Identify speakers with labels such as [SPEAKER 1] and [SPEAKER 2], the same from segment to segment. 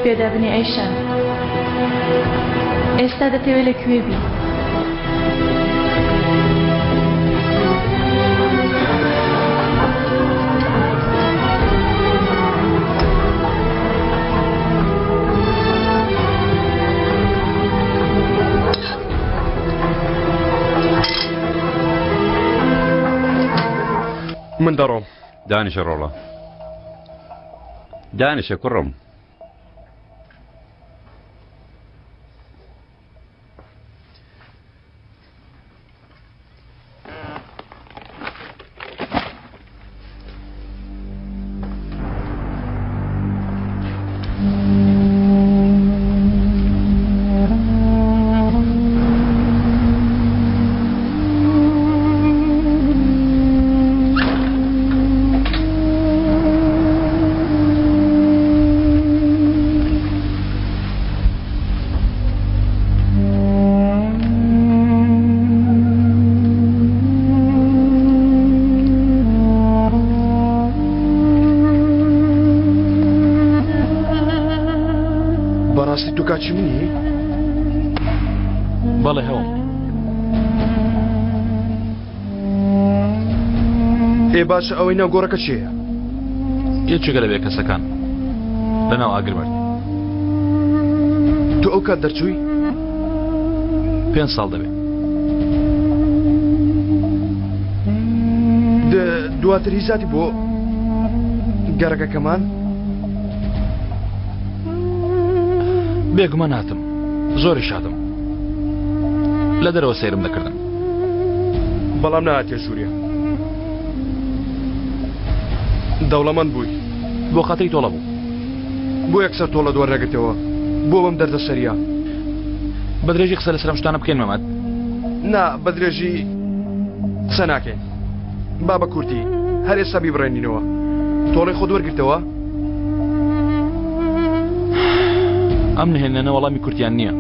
[SPEAKER 1] پێدا بنێ ئەیشان. ئێستا دەتەوێ لە کوێ بی؟
[SPEAKER 2] من دەڕۆم.
[SPEAKER 3] دانیشە ڕۆڵە. دانیشە کوڕم.
[SPEAKER 2] بەڕاستی تۆ کاچی منی؟
[SPEAKER 4] بەڵێ هەوم.
[SPEAKER 2] ئێ باشە ئەوەی ناو گۆڕەکە چێیە؟
[SPEAKER 4] یەکێکە لە بێکەسەکان لەناو ئاگر مرد.
[SPEAKER 2] تۆ ئەو کات دەرچووی؟
[SPEAKER 4] پێنج ساڵ دەبێ.
[SPEAKER 2] دواتر هیزاتی بۆ گەڕەکەکەمان؟
[SPEAKER 4] بێگومان هاتم زۆریش هاتم لە دەرەوە سەیرم دەکردن.
[SPEAKER 2] بەڵام نەهاتیە ژوورێ. دەوڵەمەند بووی.
[SPEAKER 4] بۆ خاتری تۆڵە بوو.
[SPEAKER 2] بۆ یەکسەر تۆڵەت وەرنەگرتەوە؟ بۆ بەم دەردەسەریە؟
[SPEAKER 4] بە درێژی قسە لەسەر ئەم شتانە بکەین مەمەد؟
[SPEAKER 2] نا بە درێژی قسە ناکەین. با بە کورتی هەر ئێستا بیبڕێنینەوە. تۆڵەی خۆت وەرگرتەوە؟
[SPEAKER 4] ئەم نهێنیانە وەڵامی کورتیان نییە.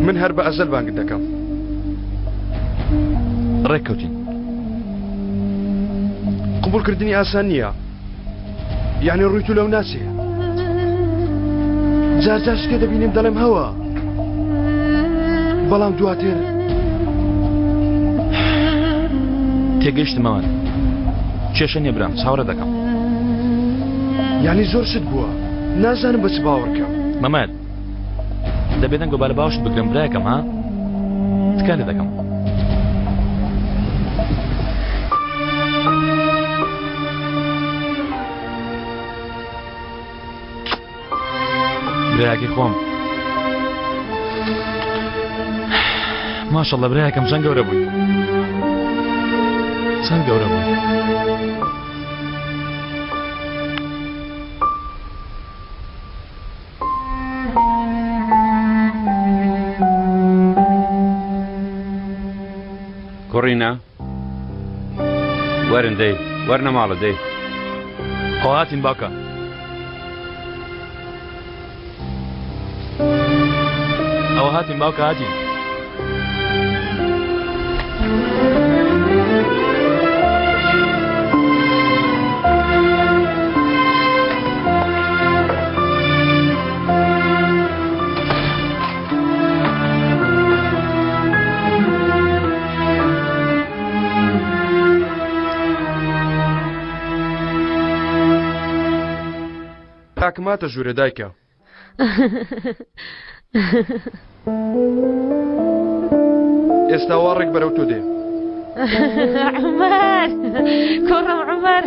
[SPEAKER 2] من هەر بە ئەزەل بانگت دەکەم.
[SPEAKER 4] ڕێک کەوتین.
[SPEAKER 2] قبوڵکردنی ئاسان نییە. یعنی ڕووی تو لەو ناچێ. جار جار شتێ دەبینم دەڵێم هەوە. بەڵام دواتر
[SPEAKER 4] تێگەیشتم مەمەد. کێشە نییە برام چاوەڕێ دەکەم.
[SPEAKER 2] یعنی زۆر شت بووە نازانم بە چ باوەڕکەم.
[SPEAKER 4] مەمەد دە بێدەنگ بە با لە باوەشت بگرم برایەکەم ها تکا لێ دەکەم. برایەکەی خۆم ماشەڵڵە برایەکەم چەند گەورە بووی چەند گەورە بووی
[SPEAKER 3] کوڕینە وەرن دەی وەرنە ماڵە دەی.
[SPEAKER 4] خۆ هاتین باوکە. ئەوە هاتین باوکە هاتین.
[SPEAKER 2] کاکم هاتە ژوورێ دایکە. ئێستا وا ڕێک بەرەو تۆ دێ.
[SPEAKER 1] عومەر کوڕم عومەر.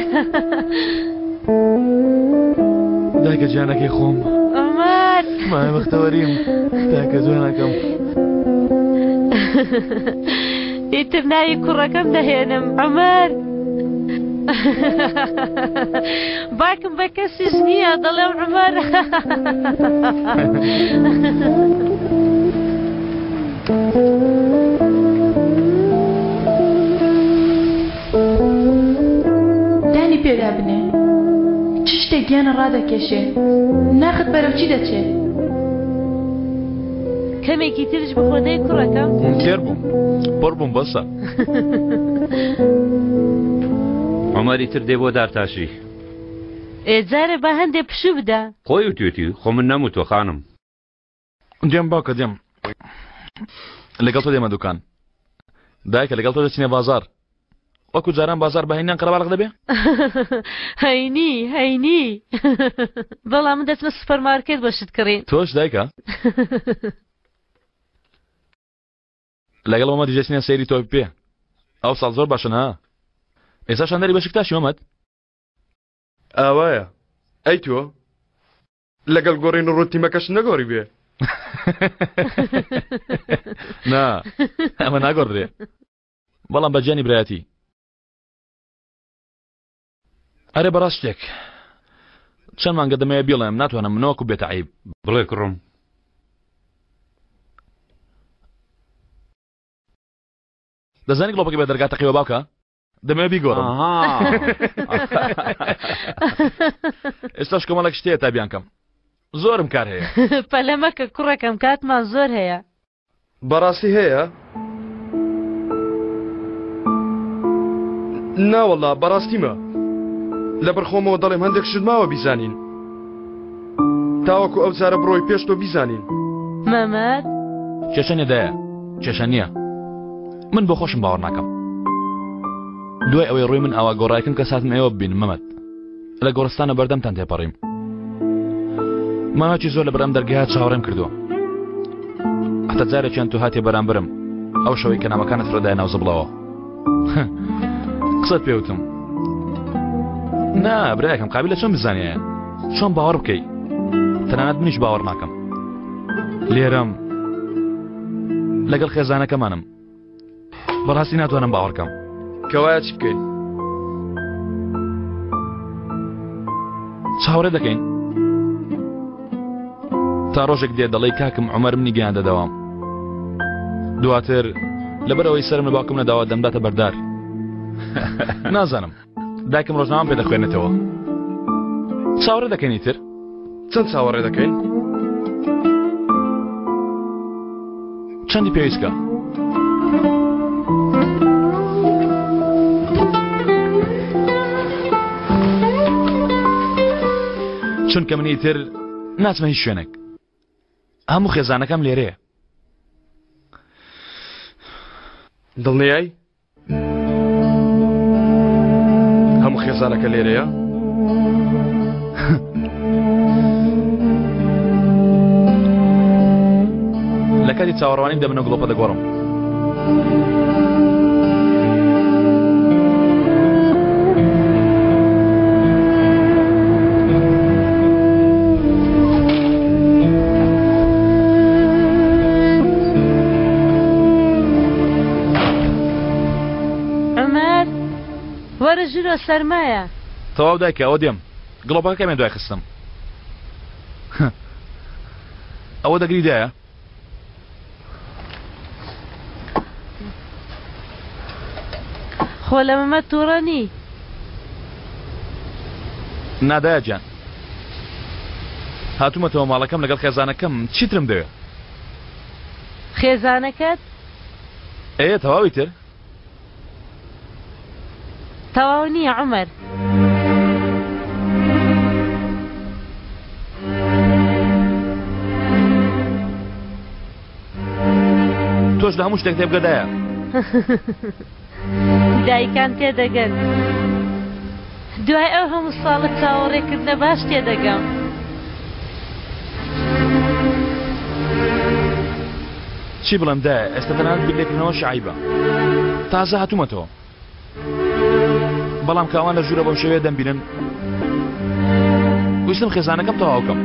[SPEAKER 4] دایکە گیانەکەی خۆم.
[SPEAKER 1] عومەر.
[SPEAKER 4] مایە بەختەوەریم دایکە جوانەکەم.
[SPEAKER 1] ئیتر ناوی کوڕەکەم دەهێنم عومەر. باکم بە کەسیش نییە دەڵێم عومەر. دانی پێدا بنێ چ شتێک گیانە ڕادەکێشێ ناخت بەرەو چی دەچێ؟ کەمێکی ترش بخۆ دەی کوڕەکەم.
[SPEAKER 4] تێر بووم پڕ بووم بەسە.
[SPEAKER 3] عومەری تر دێ بۆ دارتاشی.
[SPEAKER 5] ئێ جارێ با هەندێ پشوو بدا.
[SPEAKER 3] خۆی وتوێتی خۆ من نەموتوە خانم.
[SPEAKER 4] دێم باوکە دێم لەگەڵ تۆ دێمە دوکان دایکە لەگەڵ تۆ دەچینە بازار وەکو جاران بازار بە هەینیان قەرەباڵغ دەبێ؟
[SPEAKER 5] هەینی هەینی بەڵام من دەچمە سوپەرمارکێت بۆ شت کڕین.
[SPEAKER 4] تۆش دایکە؟ لەگەڵ مەمەدیش دەچینە سەیری تۆپی پێ ئەو ساڵ زۆر باشن ها ئێستا شاندەری بەشکتاشی مەمەد؟
[SPEAKER 2] ئاوایە ئەی تۆ؟ لەگەڵ گۆڕین ڕوو تیمەکەش نەگۆڕی بێ
[SPEAKER 4] نا ئەمە ناگۆڕدرێ بەڵام بە گیانی برایەتی ئەرێ بەڕاست شتێک چەند مانگە دەمەوێ بیڵێم ناتوانم منەوەکو بێتە عیب
[SPEAKER 3] بڵێ کوڕم
[SPEAKER 4] دەزانی گڵۆپەکە بە دەرگا تەقیوە باوکە دەمەوێ بیگۆڕم ئێستاش کۆمەڵێک شتەیە تا بیانکەم زۆرم کار هەیە
[SPEAKER 5] پەلە مەکە کوڕەکەم کاتمان زۆر هەیە
[SPEAKER 2] بەڕاستی هەیە؟ ناوەڵا بەڕاستیمە لەبەر خۆمەوە دەڵێم هەندێک شت ماوە بیزانین تاوەکو ئەو جارە بڕۆی پێش تۆ بیزانین
[SPEAKER 5] مەمەد
[SPEAKER 4] کێشە نیە دایە کێشە نییە من بۆ خۆشم باوەڕ ناکەم دوای ئەوەی ڕووی من ئاوا گۆڕایکم کە ساتم ئێوە ببینم مەمەد لە گۆڕستانە بەردەمتان تێپەڕیم ماوەکی زۆر لە بەرەم دەرگیا چاوەڕێم کردووە هەتا جارێکیان تو هاتێ بەرامبرم ئەو شەوەی کە نامەکانت فرەدای ناو زبڵەوە قسەت پێوتم نا برایەکەم قابل لە چۆن بزانێ چۆن باوەڕ بکەی تەنانەت منیش باوەڕ ناکەم لێرەم لەگەڵ خێزانەکەمانم بەڕاستی ناتوانم باوەڕکەم
[SPEAKER 2] کەوایە چی بکەین
[SPEAKER 4] چاوەڕێ دەکەین تا ڕۆژێک دێ دەڵێی کاکم عومەر منی گەیاندە دەوام دواتر لەبەر ئەوەی سەرم لە باوکم نەداوە دەمداتە بەردار نازانم دایکم ڕۆژنامەم پێ دەخوێنێتەوە چاوەڕێ دەکەین ئیتر
[SPEAKER 2] چەند چاوەڕێ دەکەین؟
[SPEAKER 4] چەندی پێویستکە؟ چونکە من ئیتر ناچمە هیچ شوێنێک هەموو خێزانەکەم لێرەیە
[SPEAKER 2] دڵنیای؟ هەموو خێزانەکە لێرەیە؟
[SPEAKER 4] لە کاتی چاوەڕوانی دەبنە گڵۆپە دەگۆڕم.
[SPEAKER 5] عومەر وەرە ژوورۆ سەرمایە.
[SPEAKER 4] تەواو دایکە ئەوە دێم گڵۆپەکە کەمێ دوای خستم ئەوە دەگری دایە؟
[SPEAKER 5] خۆ لە مەمەد توڕە نی؟
[SPEAKER 4] نا دایە گیان هاتوومەتەوە ماڵەکەم لەگەڵ خێزانەکەم چیترم دەوێ؟
[SPEAKER 5] خێزانەکەت؟
[SPEAKER 4] ئێ تەواوی تر؟
[SPEAKER 5] تەواو نییە عومەر.
[SPEAKER 4] تۆش لە هەموو شتێک تێبگە دایە.
[SPEAKER 5] دایکان تێدەگەن. دوای ئەو هەموو ساڵە چاوەڕێکردنە باش تێدەگەم.
[SPEAKER 4] چی بڵێم دایە ئێستا تەنانەت بیر لێکردنەوەشی عەیبە تازە هاتوومەتەوە بەڵام کاوان لە ژوورە بەم شێوەیە دەمبینن ویستم خێزانەکەم تەواو کەم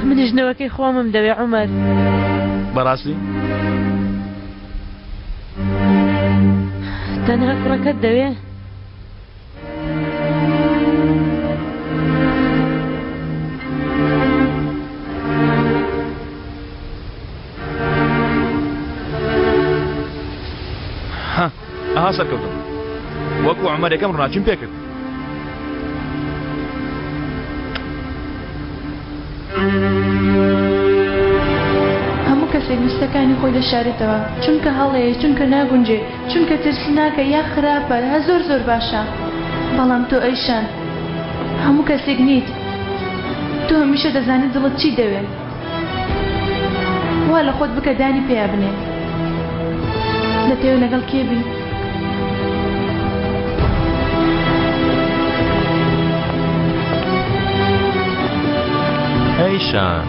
[SPEAKER 5] منیش نەوەکەی خۆمم دەوێ عومەر.
[SPEAKER 4] بەڕاستی؟
[SPEAKER 5] تەنها کوڕەکەت دەوێ؟
[SPEAKER 4] ئەها سەرکەوتم وەکو عومەر یەکەم ڕووناکیم پێکرد
[SPEAKER 1] هەموو کەسێک ویستی هەستەکانی خۆی دەشارێتەوە چونکە هەڵەیە چونکە ناگونجێ چونکە ترسناکە یا خراپە هە زۆر زۆر باشە بەڵام تۆ ئەیشان هەموو کەسێک نیت تۆ هەمیشە دەزانی دڵت چی دەوێ وا لە خۆت بکە دانی پیا بنێ دەتەوێ لەگەڵ کێ بی؟
[SPEAKER 6] ئەیشان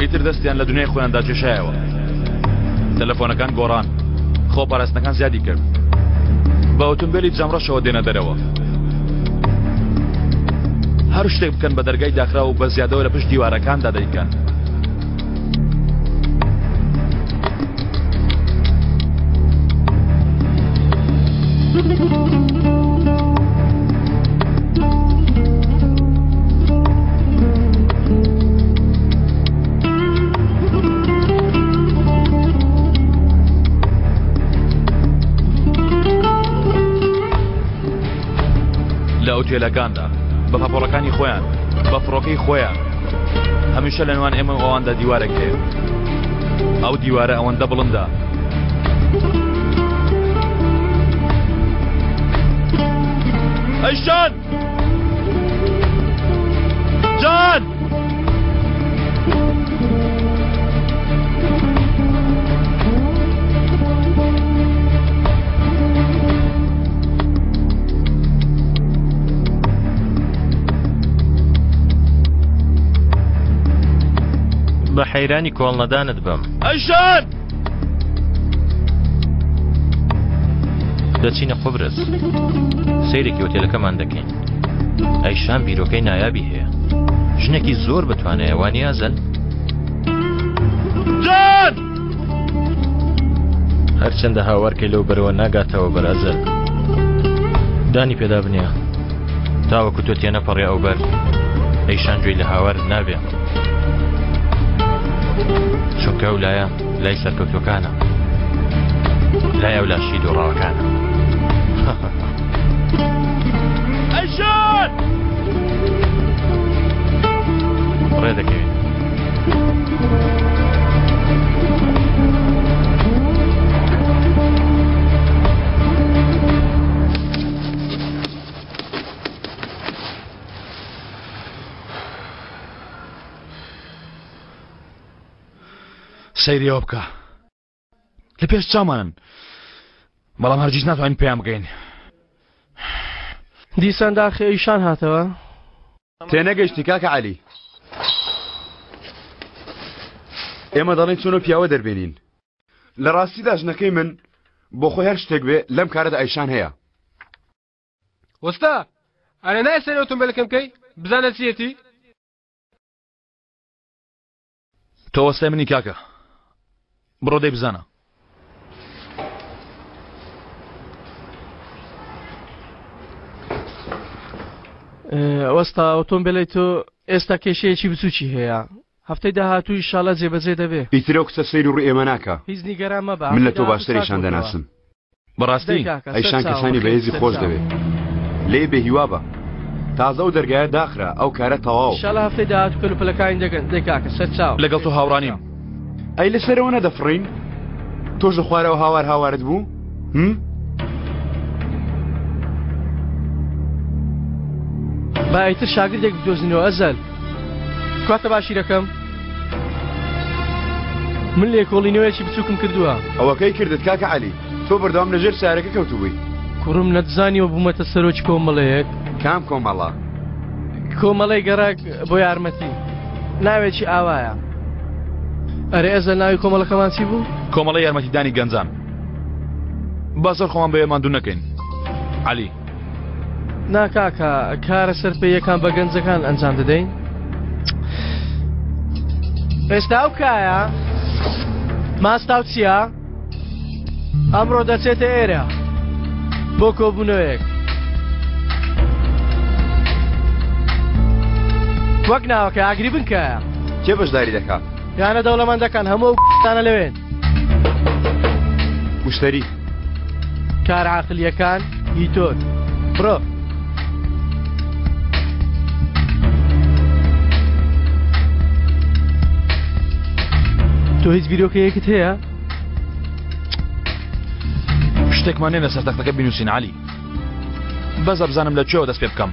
[SPEAKER 4] ئیتر دەستیان لە دنیای خۆیاندا کێشایەوە. تەلەفۆنەکان گۆڕان، خۆپاراستنەکان زیادی کرد. بە ئۆتۆمبێلی جامڕەشەوە دێنە دەرەوە. هەر شتێک بکەن بە دەرگای داخراو و بە زیادەوە لە پشت دیوارەکاندا دەیکەن. لە ئوتێلەکاندا بە پاپۆڕەکانی خۆیان بە فڕۆکەی خۆیان هەمیشە لە نێوان ئێمە و ئەواندا دیوارێک هەیە ئەو دیوارە ئەوەندە بڵندە ئەیشان جان
[SPEAKER 6] بە حەیرانی کۆڵنەدانت بم.
[SPEAKER 4] ئەیشان!
[SPEAKER 6] دەچینە قوبرس سەیرێکی ئۆتێلەکەمان دەکەین. ئەیشان بیرۆکەی نایابی هەیە. ژنێکی زۆر بەتوانایە وانیە ئەزەل؟
[SPEAKER 4] جان!
[SPEAKER 6] هەرچەندە هاوارکەی لەو بەرەوە ناگاتەوە بەر ئەزەل. دانی پێدا بنێ تاوەکو تۆ تێنەپەڕێ ئەو بەر ئەیشان گوێی لە هاوارت نابێ. چونکە ئەو لایە لای سەرکەوتوەکانە لای ئەو لاشی دۆڕاوەکانە.
[SPEAKER 4] ئەیشان!
[SPEAKER 6] ڕێ دەکەوین.
[SPEAKER 4] سەیری ئەوە بکە لە پێش چاومانن بەڵام هەرگیز ناتوانین پێیان بگەین.
[SPEAKER 7] دیسان داخی ئەیشان هاتەوە؟
[SPEAKER 2] تێنەگەیشتی کاکە عەلی ئێمە دەڵێن چۆن ئەو پیاوە دەربێنین لە ڕاستیدا ژنەکەی من بۆ خۆی هەر شتێک بێ لەم کارەدا ئەیشان هەیە.
[SPEAKER 8] وەستا ئەرێ نایە سەیری ئۆتۆمبێلەکەم بکەی بزانە چیەتی؟
[SPEAKER 4] تۆ وەستای منی کاکە بڕۆ دەی بزانە.
[SPEAKER 7] وەستا ئۆتۆمبێلەی تۆ ئێستا کێشەیەکی بچووکی هەیە هەفتەی داهاتوو ئیشاڵا جێبەجێ دەبێ.
[SPEAKER 2] ئیتر ئەو کچە سەیر و ڕووی ئێمە ناکا.
[SPEAKER 7] هیچ نیگەران مەبە
[SPEAKER 2] من لە
[SPEAKER 7] هەفتەی
[SPEAKER 2] تۆ
[SPEAKER 7] داهاتوو
[SPEAKER 2] باشتر
[SPEAKER 7] چاک
[SPEAKER 2] ئیشان
[SPEAKER 7] بۆتەوە.
[SPEAKER 2] دەناسم.
[SPEAKER 4] بەڕاستی؟
[SPEAKER 7] دەی کاکە
[SPEAKER 2] ئەیشان
[SPEAKER 7] سەرچاوە
[SPEAKER 2] کەسانی
[SPEAKER 7] بەخێر
[SPEAKER 2] بەهێزی خۆش
[SPEAKER 7] سەرچاوە.
[SPEAKER 2] دەوێ. لێی بێ هیوا بە. تازە ئەو دەرگایە داخرا ئەو کارە تەواو.
[SPEAKER 7] ئیشاڵا هەفتەی داهاتوو کەلوپەلەکانی دەگەن. دەی کاکە سەرچاوە
[SPEAKER 4] لەگەڵ
[SPEAKER 7] بەخێر
[SPEAKER 4] تۆ هاوڕا نیم.
[SPEAKER 7] سەرچاوە.
[SPEAKER 2] ئەی لە سەرەوە نەدەفڕین؟ تۆش لە خوارەوە هاوار هاوارت بوو؟ هم؟
[SPEAKER 7] با ئیتر شاگردێک بدۆزینەوە ئەزەل. کواتە باشیرەکەم؟ من لێکۆڵینەوەیەکی بچووکم کردووە.
[SPEAKER 2] ئەوە کەی کردت کاکە عەلی؟ تۆ بەردەوام لەژێر سەیارەکە کەوتبووی.
[SPEAKER 7] کوڕم نەتزانیوە بوومەتە سەرۆکی کۆمەڵەیەک؟
[SPEAKER 2] کام کۆمەڵە؟
[SPEAKER 7] کۆمەڵەی گەڕەک بۆ یارمەتی. ناوێکی ئاوایە. ئەرێ ئەزەل ناوی کۆمەڵەکەمان چی بوو؟
[SPEAKER 4] کۆمەڵەی یارمەتیدانی گەنجان. با زۆر خۆمان بەوێ ماندوو نەکەین عەلی.
[SPEAKER 7] نا کاکە کارە سەرپێیەکان بە گەنجەکان ئەنجام دەدەین. ئێستا ئەو کایە ماستاو چییە؟ ئەمڕۆ دەچێتە ئێرە بۆ کۆبوونەوەیەک. وەک ناوەکە ئاگری بنکایە.
[SPEAKER 2] کێ بەشداری دەکا؟
[SPEAKER 7] یانە دەوڵەمەندەکان هەموو ئەو دانە لەوێن.
[SPEAKER 2] مشتری.
[SPEAKER 7] کار عاقلیەکان هی تۆن. بڕۆ. تۆ هیچ بیرۆکەیەکت هەیە؟
[SPEAKER 4] شتێکمان نیە لەسەر تەختەکە بینوسین عەلی بەس بزانم لە کوێوە دەست پێ بکەم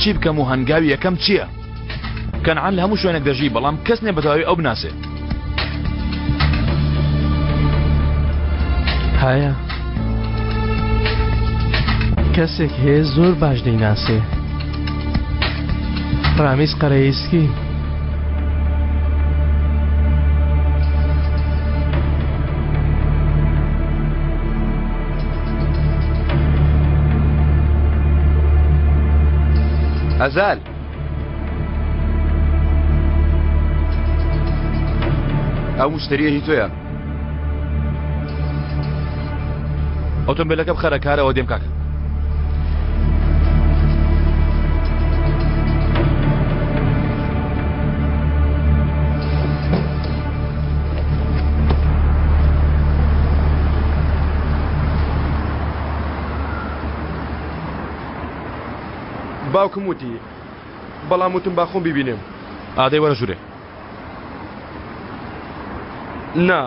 [SPEAKER 4] چی بکەم و هەنگاوی یەکەم چییە؟ کەنعان لە هەموو شوێنێک دەژی بەڵام کەس نیە بەتەواوی ئەو بناسێ.
[SPEAKER 7] هایە کەسێک هەیە زۆر باش دەیناسێ ڕامیز قەرەیسکی
[SPEAKER 2] ئەزال ئەو مشتریە هی تۆیە.
[SPEAKER 4] ئۆتۆمبیلەکە بخەرە کارەوە دێم کاکە.
[SPEAKER 2] باوکم وتی بەڵام وتم با خۆم بیبینم.
[SPEAKER 4] ئادەی وەرە ژوورێ.
[SPEAKER 2] نا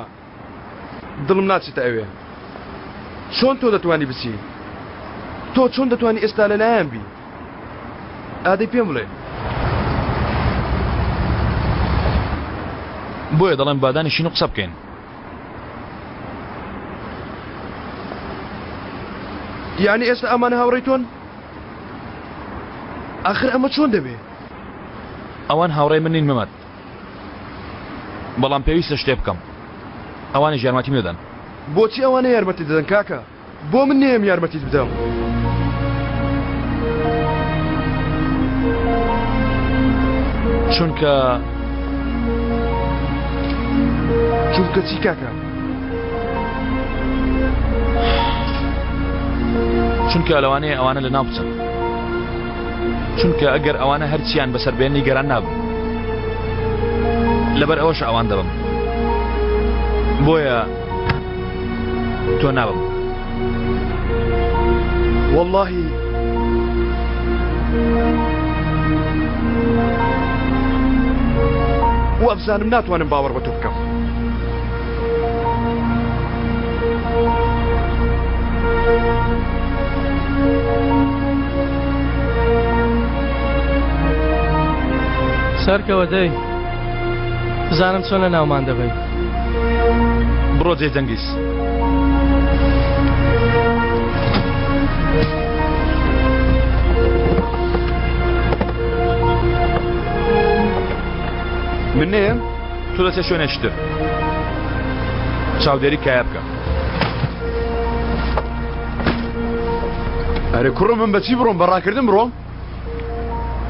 [SPEAKER 2] دڵم ناچێتە ئەوێ. چۆن تۆ دەتوانی بچی؟ تۆ چۆن دەتوانی ئێستا لەلایان بی؟ ئادەی پێم بڵێ.
[SPEAKER 4] بۆیە دەڵێم با دانیشین و قسە بکەین.
[SPEAKER 2] یانی ئێستا ئەمانە هاوڕێی تۆن؟ ئاخر ئەمە چۆن دەبێ؟
[SPEAKER 4] ئەوان هاوڕێی من نین مەمەد. بەڵام پێویستە شتێ بکەم. ئەوانیش یارمەتیم دەدەن.
[SPEAKER 2] بۆچی ئەوانە یارمەتیت دەدەن کاکە؟ بۆ من نەیەم یارمەتیت بدەم؟
[SPEAKER 4] چونکە
[SPEAKER 2] چونکە چی کاکە؟
[SPEAKER 4] چونکە لەوانەیە ئەوانە لە ناو بچن چونکە ئەگەر ئەوانە هەرچیان بەسەر بێن نیگەران نابن لەبەر ئەوەش ئەوان دەبم بۆیە تۆ نابم
[SPEAKER 2] واللهی وابزانم ناتوانم باوەڕ بە تۆ بکەم.
[SPEAKER 7] سەرکەوە دەی بزانم چۆن لە ناومان دەبەی.
[SPEAKER 4] بڕۆ جێ جەنگیز. من نێم تۆ دەچێ شوێنێکی تر چاودێری کایە بکە.
[SPEAKER 2] ئەرێ کوڕم من بەچی بڕۆم بە ڕاکردن بڕۆم؟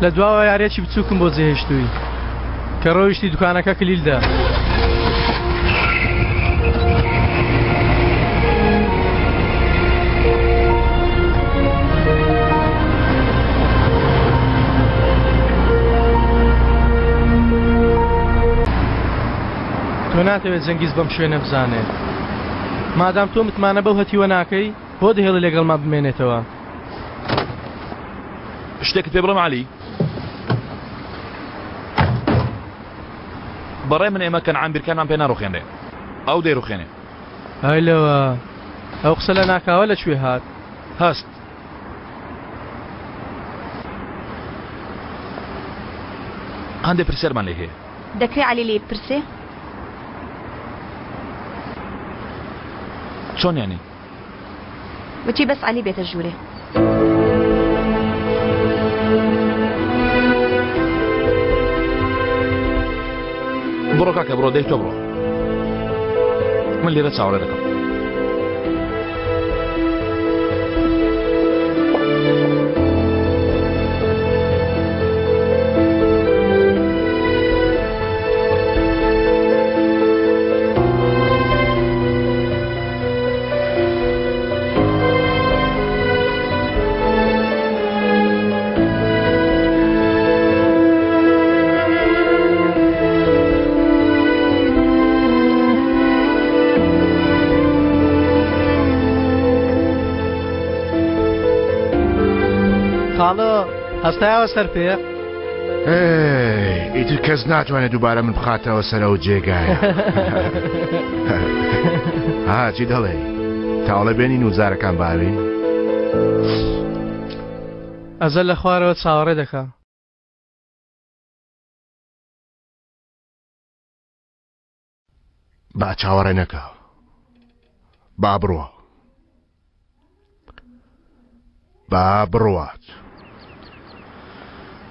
[SPEAKER 7] لە دواوە یاریەکی بچووکم بۆ جێهێشتووی کە ڕۆیشتی دوکانەکە کلیل دا. تۆ ناتەوێت جەنگیز بەم شوێنە بزانێت مادام تۆ متمانە بەو هەتیوە ناکەی بۆ دەهێڵی لەگەڵما بمێنێتەوە
[SPEAKER 4] شتێکت پێ بڵێم عەلی بەڕێ من ئێمە کەنعان بیرکانمان پێ ناڕوخێنرێ ئەو دەیڕوخێنێ
[SPEAKER 7] ئای لەوە ئەو قسە لە ناکاوە لە کوێ هات
[SPEAKER 4] هەست هەندێک پرسیارمان لێ هەیە.
[SPEAKER 1] دەکرێ عەلی لێی بپرسێ؟
[SPEAKER 4] چۆن یانی؟
[SPEAKER 1] وتی بەس عەلی بێتە ژوورێ.
[SPEAKER 4] بڕۆ کاکە بڕۆ دەی تۆ بڕۆ من لێرە چاوەڕێ دەکەم.
[SPEAKER 7] هەستایەوە سەر پێ؟
[SPEAKER 9] ئیتر کەس ناتوانێت دووبارە من بخاتەوە سەر ئەو جێگایە. ها چی دەڵێ؟ تاوڵە بێنین و زارەکان باوین؟
[SPEAKER 7] ئەزەل لە خوارەوە چاوەڕێ دەکا.
[SPEAKER 9] با چاوەڕێ نەکا با بڕوا با بڕوات.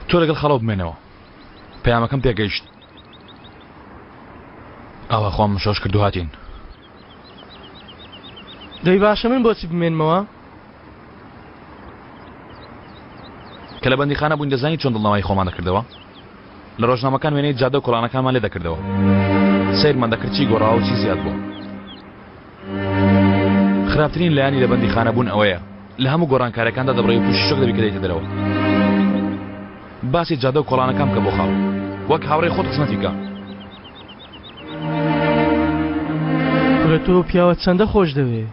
[SPEAKER 4] تۆ لەگەڵ خەڵۆ بمێنەوە پەیامەکەم پێگەیشت ئاوا خۆم شۆش کرد و هاتین.
[SPEAKER 7] دەی باشە من بۆچی بمێنمەوە؟
[SPEAKER 4] کە لە بەندیخانە بووین دەزانی چۆن دڵنەوایی خۆمان دەکردەوە؟ لە ڕۆژنامەکان وێنەی جادە و کۆڵانەکانمان لێ دەکردەوە. سەیرمان دەکرد چی گۆڕاوە و چی زیاد بووە. خراپترین لایەنی لە بەندیخانە بوون ئەوەیە لە هەموو گۆڕانکاریەکاندا دەبڕی و تووشی شۆک دەبی کە دێیتە دەرەوە. باسی جادە و کۆڵانەکان بکە بۆ خاڵ. وەک هاوڕێی خۆت خزمەتی بکە.
[SPEAKER 7] کورە تۆ پیاوە چەندە خۆش دەوێ.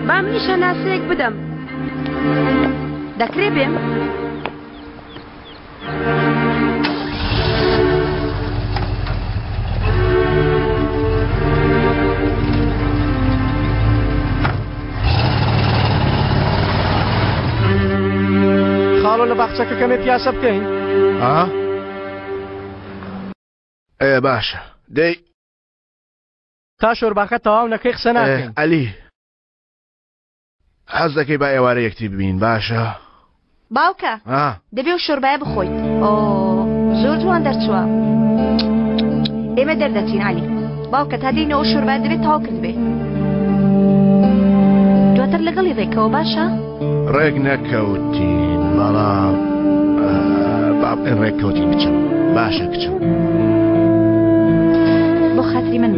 [SPEAKER 10] با منیش هەناسەیەک بدەم. دەکرێ بێم؟
[SPEAKER 7] خاڵۆ لە باخچەکە کەمێ پیاسە بکەین؟
[SPEAKER 9] ئا؟ ئێ باشە دەی
[SPEAKER 7] تا شۆرباکە تەواو نەکەی قسە ناکەین.
[SPEAKER 9] عەلی حەز دەکەی با ئێوارە یەکتری ببینین باشە؟
[SPEAKER 10] باوکە دەبێ و شۆربایە بخۆیت. ئۆ زۆر جوان دەرچووە. ئێمە دەردەچین عەلی. باوکە تا دێینەوە شۆربایە دەبێت تەواو کردبێ. دواتر لەگەڵی ڕێکەوە باشە؟
[SPEAKER 9] ڕێک نەکەوتین بەڵام با بڵێن ڕێک کەوتین بچم باشە کچم.
[SPEAKER 10] بۆ خاتری من.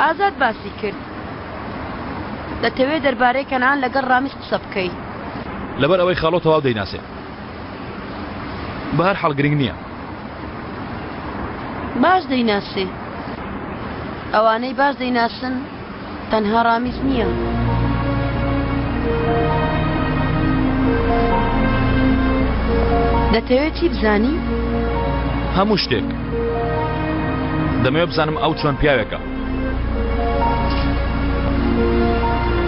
[SPEAKER 10] ئازاد باسی کرد دەتەوێ دەربارەی کەنعان لەگەڵ ڕامیز قسە بکەی.
[SPEAKER 4] لەبەر ئەوەی خاڵۆ تەواو دەیناسێ. بە هەر حاڵ گرنگ نییە.
[SPEAKER 10] باش دەیناسێ. ئەوانەی باش دەیناسن تەنها ڕامیز نییە. دەتەوێت چی بزانی؟
[SPEAKER 4] هەموو شتێک. دەمەوێت بزانم ئەو چۆن پیاوێکە.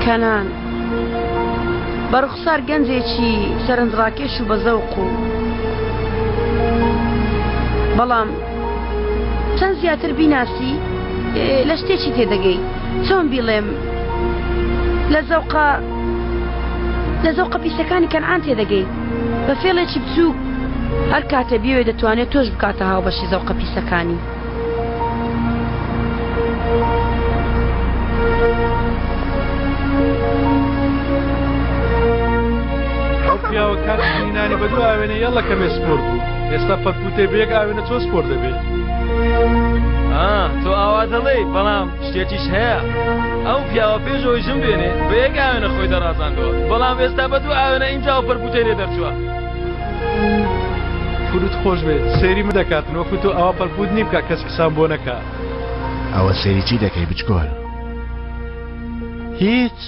[SPEAKER 10] کەنان بە ڕوخسار گەنجێکی سەرنجڕاکێش و بەزەوق و بەڵام چەند زیاتر بیناسی لە شتێکی تێدەگەی چۆن بیڵێم لە زەوقە لە زەوقە پیسەکانی کەنعان تێدەگەی بە فێڵێکی بچووک هەر کاتێ بیەوێ دەتوانێت تۆش بکاتە هاوبەشی زەوقە پیسەکانی.
[SPEAKER 8] ئەو پیاوە کاتی نانی بە دوو ئاوێنە یەڵە کەمێ سپۆرت بوو ئێستا پەرپوتێ بە یەک ئاوێنە چۆن سپۆرت دەبێ
[SPEAKER 11] تۆ ئاوا دەڵێی بەڵام شتێکیش هەیە ئەو پیاوە پێش ئەوەی ژن بێنێ بە یەک ئاوێنە خۆی دەڕازاندەوە بەڵام ئێستا بە دوو ئاوێنە ئینجا ئەو پەرپوتەی لێ دەرچووە
[SPEAKER 8] فروت خۆش بێت سەیری من دەکاتن وەکو تۆ ئەوە پەرپوت نیم کە کەس قسان بۆ نەکا.
[SPEAKER 9] ئەوە سەیری چی دەکەی بچکۆل؟
[SPEAKER 8] هیچ.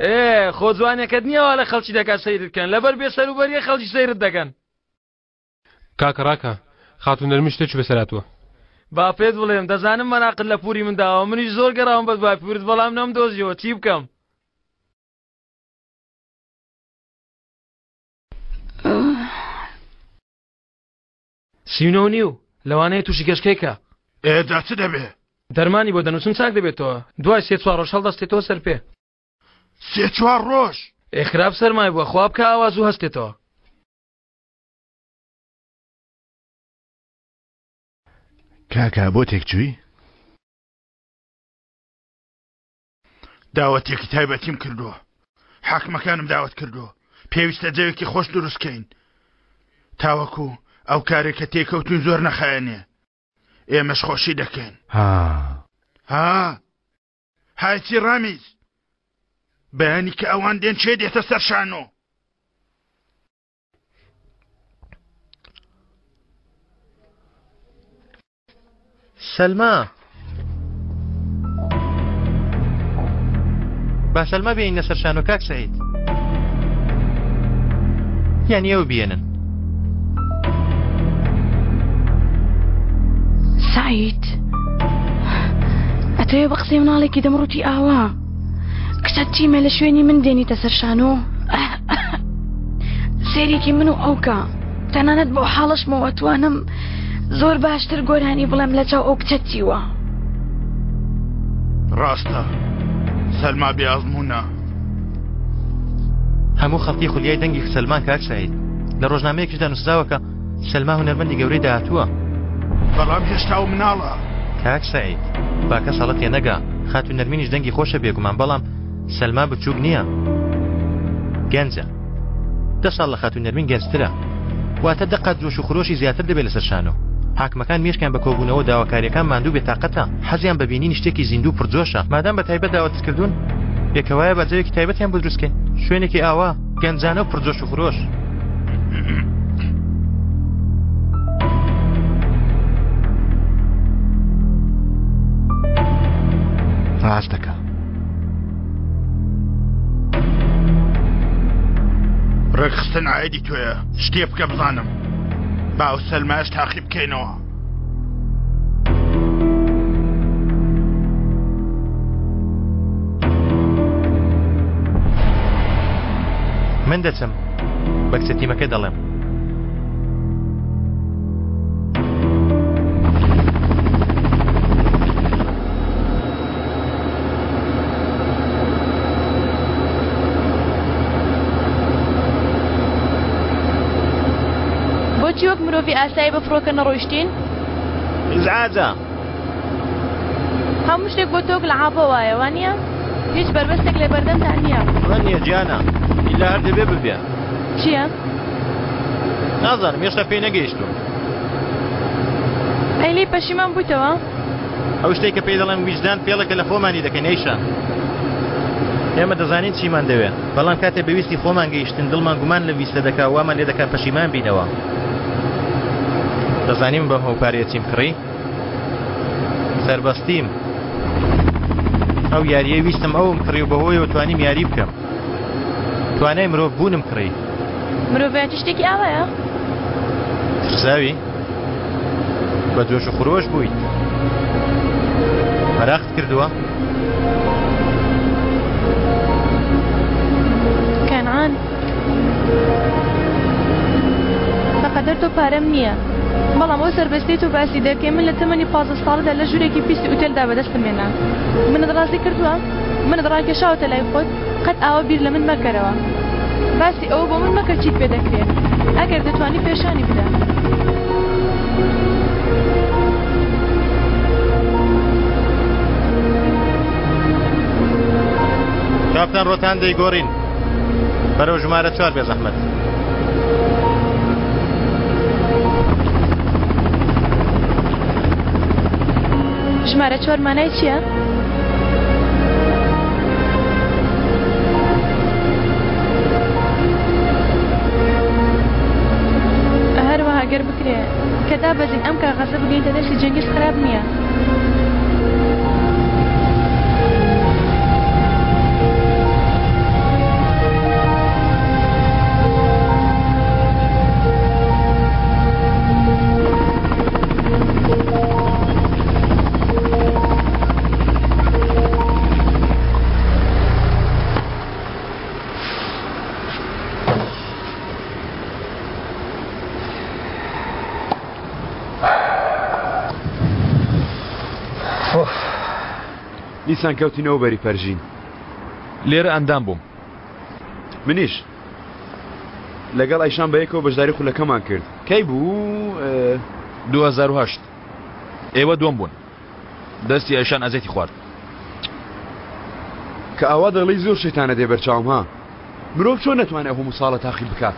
[SPEAKER 11] ئێ خۆ جوانەکەت نییە وا لە خەڵکی دەکات سەیرت کەن لەبەر بێ سەروبەریە خەڵکی سەیرت دەکەن.
[SPEAKER 8] کاکە ڕاکە خاتوو نەرمی شتێکی بەسەر هاتووە.
[SPEAKER 11] با پێت بڵێم دەزانم مەراقت لە پوری من داوە منیش زۆر گەڕاوم بە دوای پورت بەڵام نەمدۆزیەوە چی بکەم؟ 39 و نیو لەوانەیە تووشی گەشکەی کە.
[SPEAKER 12] ئێ جا چ دەبێ؟
[SPEAKER 11] دەرمانی بۆ دەنووسم چاک دەبێتەوە دوای سێ چوار ڕۆژ هەڵدەستێتەوە سەر پێ.
[SPEAKER 12] سێ چوار ڕۆژ؟
[SPEAKER 11] ئێ خراپ سەرمای بووە خوا بکا ئاوا زوو هەستێتەوە.
[SPEAKER 9] کاکە بۆ تێکچووی؟
[SPEAKER 12] داوەتێکی تایبەتیم کردووە حاکمەکانم داوەت کردووە پێویستە جەوێکی خۆش دروستکەین تاوەکو ئەو کارێک کە تێکەوتون زۆر نەخایەنێ ئێمەش خۆشی دەکەین
[SPEAKER 9] ها
[SPEAKER 12] ها هایچی ڕامیز بەیانی کە ئەوان دێن چێ دێتە سەر شانۆ
[SPEAKER 6] سەلما با سەلما بێنە سەر شانۆ کاک سعید یان ئێوە بێنن
[SPEAKER 10] سعید ئەتەوێ بە قسەی مناڵێکی دەمڕوتی ئاوا کچە چیمە لە شوێنی من دێنیتە سەر شانۆ سێرێکی من و ئەوکە تەنانەت بۆ حاڵشمەوە توانم زۆر باشتر گۆرانی بڵێم لە چاو ئەو کچە چیوە.
[SPEAKER 12] ڕاستە سەلما بێ ئەزموونە.
[SPEAKER 6] هەموو خەڵکی خولیای دەنگی سەلمان کاک سعید لە ڕۆژنامەیەکیشدا نووسراوە کە سەلما هونەرمەندی گەورەی داهاتووە.
[SPEAKER 12] بەڵام هێشتا ئەو مناڵە.
[SPEAKER 6] کاک سعید با کەس هەڵە تێنەگا خاتوو نەرمینیش دەنگی خۆشە بێگومان بەڵام سەلما بچووک نییە گەنجە. دە ساڵ لە خاتوو نەرمین گەنجترە واتە دە قات جۆش و خرۆشی زیاتر دەبێت لەسەر شانۆ حاکمەکان مێشکیان بە کۆبوونەوە و داواکاریەکان ماندوو بێتاقەتە حەزیان بە بینینی شتێکی زیندوو و پڕجۆشە مادام بە تایبەت داوەتت کردوون پێکەوایە با جەوێکی تایبەتیان بۆ دروست کەین شوێنێکی ئاوا گەنجانە و پڕجۆش و خرۆش.
[SPEAKER 9] ڕاست دەکا.
[SPEAKER 12] ڕێکخستن عایدی تۆیە شتێ بکە بزانم با ئەو سەلمایەش تاقی بکەینەوە.
[SPEAKER 6] من دەچم بە کچە تیمەکە دەڵێم.
[SPEAKER 1] بۆچی وەک مرۆڤی ئاسایی بە فڕۆکە نەڕۆیشتین؟
[SPEAKER 6] ئیزعاجە.
[SPEAKER 1] هەموو شتێک بۆ تۆ وەک لەعابە وایە، وانییە؟ هیچ بەربەستێک لە بەردەمتا نییە.
[SPEAKER 6] وا نییە گیانە، ئیلا هەر دەبێ ببێ.
[SPEAKER 1] چییە؟
[SPEAKER 6] نازانم، هێشتا پێی نەگەیشتووم.
[SPEAKER 1] ئەی لێی پەشیمان بوویتەوە؟
[SPEAKER 6] ئەو شتەی کە پێی دەڵێن ویژدان فێڵێکە لە خۆمانی دەکەین ئەیشا. ئێمە دەزانین چیمان دەوێ، بەڵام کاتێ بە ویستی خۆمان گەیشتین دڵمان گومان لەم ویستە دەکا و وامان لێ دەکا پەشیمان بینەوە. دەزانی من بەم هەموو پارەیە چیم کڕی؟ سەربەستیم. ئەو یارییەی ویستم ئەوم کڕی و بەهۆیەوە توانیم یاری بکەم. توانای مرۆڤ بوونم کڕی.
[SPEAKER 1] مرۆڤایەتی شتێکی ئاوایە؟
[SPEAKER 6] ترساوی؟ بە جۆش و خرۆش بوویت. مەراقت کردووە؟
[SPEAKER 1] کەنعان بەقەدەر تۆ پارەم نییە بەڵام ئەو سەربەستیەی تۆ باسی دەکەی من لە تەمەنی 15 ساڵیدا لە ژوورێکی پیسی ئوتێلدا بەدەستم هێنا منت ڕازی کردووە؟ منت ڕاکێشاوەتە لای خۆت؟ قەت ئاوا بیر لە من مەکەرەوە. باسی ئەوە بۆ من مەکە چیت پێ دەکرێ. ئەگەر دەتوانی پێشانی بدە.
[SPEAKER 6] کاپتان ڕۆتان دەیگۆڕین بەرەو ژمارە چوار بێزەحمەت.
[SPEAKER 1] ژمارە چوار مانای چییە؟ هەروەها گەر بکرێ کە دابەزین ئەم کاغەزە بگەیتە دەستی جەنگیز خراپ نییە.
[SPEAKER 2] دیسان کەوتینەوە بەری پەرژین.
[SPEAKER 4] لێرە ئەندام بووم.
[SPEAKER 2] منیش. لەگەڵ ئەیشان بەیەکەوە بەشداری خولەکەمان کرد. کەی بوو؟
[SPEAKER 4] 2008. ئێوە دووەم بوون. دەستی ئەیشان ئەزێتی خوارد.
[SPEAKER 2] کە ئاوا دەڵێی زۆر شەیتانە دێ بەرچاوم ها. مرۆڤ چۆن نەتوانێ ئەو هەموو ساڵە تاقی بکات؟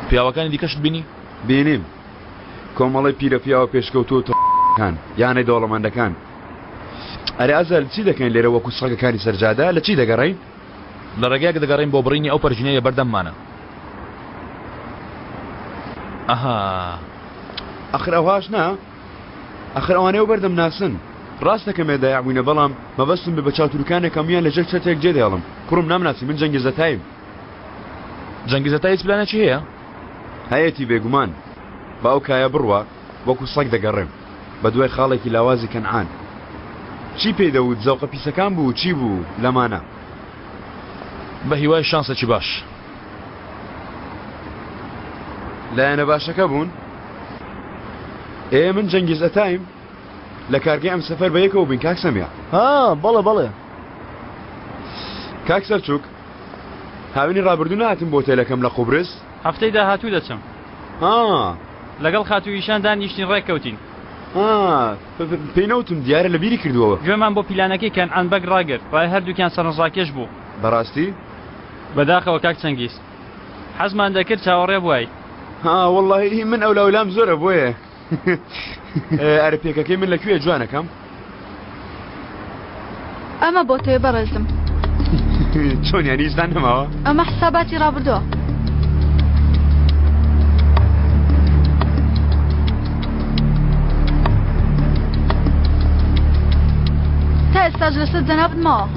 [SPEAKER 4] پیاوەکانی دیکەشت بینی؟
[SPEAKER 2] بینیم. کۆمەڵەی پیرە پیاوە پێشکەوتوو و تەکان، یانەی دەوڵەمەندەکان. ئەرێ ئەزەل چی دەکەین لێرە وەکو سەگەکانی سەر جادە؟ لە چی دەگەڕێین؟
[SPEAKER 4] لە ڕێگایەک دەگەڕێین بۆ بڕینی ئەو پەرژینەی لە بەردەممانە. ئەها.
[SPEAKER 2] ئەخر ئەوهاش نا. ئەخر ئەوانەی ئەو بەردەم ناسن. ڕاستە کەمێ دایع بووینە بەڵام مەبەستم بێ بە چاو تورکانێک هەموویان لە ژێر چەترێک جێ دێڵم. کوڕم نامناسی من جەنگیز ئەتایم.
[SPEAKER 4] جەنگیز ئەتای هیچ پلانێکی هەیە؟
[SPEAKER 2] هەیەتی بێگومان. با ئەو کایە بڕوا وەکو سەگ دەگەڕێم بە دوای خاڵێکی لاوازی کەنعان. چی پێی دەوت زەوقە پیسەکان بوو چی بوو لەمانە.
[SPEAKER 4] بە هیوای شانسێکی باش.
[SPEAKER 2] لایەنە باشەکە بوون؟ ئێ من جەنگیز ئەتایم لە کارگەی ئەم سەفەر بە یەکەوە بووین کاک سەمیع.
[SPEAKER 13] ها بەڵێ بەڵێ.
[SPEAKER 2] کاک سەلچوک هاوینی ڕابردوو نەهاتن بۆ هۆتێلەکەم لە قوبرس؟
[SPEAKER 14] هەفتەی داهاتوو دەچم.
[SPEAKER 2] ها.
[SPEAKER 14] لەگەڵ خاتوو ئیشان دانیشتین ڕێککەوتین.
[SPEAKER 2] ها پێی نەوتم دیارە لە بیری کردووەوە.
[SPEAKER 14] گوێمان بۆ پیلانەکەی کەنعان بەگ ڕاگرت ڕای هەردووکیان سەرنجڕاکێش بوو.
[SPEAKER 2] بەڕاستی؟
[SPEAKER 14] بەداخەوە کاک چەنگیز. حەزمان دەکرد چاوەڕێ بوای.
[SPEAKER 2] ها وەڵڵاهی من ئەولاولام زۆرە بۆیە. ئەرێ پێکەکەی من لە کوێ جوانەکەم؟
[SPEAKER 1] ئەمە بۆ تۆیە بەڕێزم.
[SPEAKER 2] چۆن یانی هیچتان نەماوە؟
[SPEAKER 1] ئەمە حساباتی ڕابردووە. تا ئێستاش لەسەر جەنابت ماوە.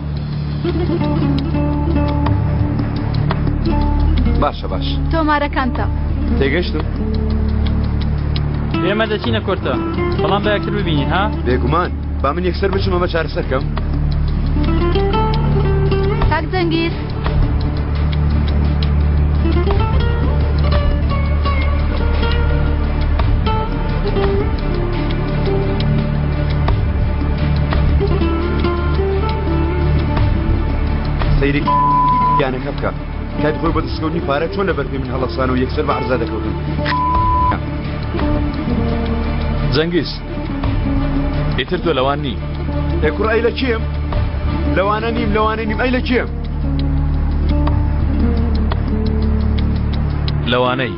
[SPEAKER 2] باشە باش.
[SPEAKER 1] تۆمارەکانتە.
[SPEAKER 2] تێگەشتم.
[SPEAKER 14] ئێمە دەچینە کۆرتە بەڵام بە یەکتر ببینین ها؟
[SPEAKER 2] بێگومان با من یەکسەر بچم ئەمە چارەسەر کەم.
[SPEAKER 1] کاک جەنگیز.
[SPEAKER 2] سەیری گیانەکە بکە کات خۆی بە دەستکەوتنی پارە چۆن لەبەر پێی من هەڵەسان و یەکسەر بە عەرزا دەکەوتن.
[SPEAKER 4] جەنگیز ئیتر تۆ لەوان نی.
[SPEAKER 2] ئێ کوڕ ئەی لە کێم؟ لەوانە نیم لەوانە نیم ئەی لە کێم؟
[SPEAKER 4] لەوانەی.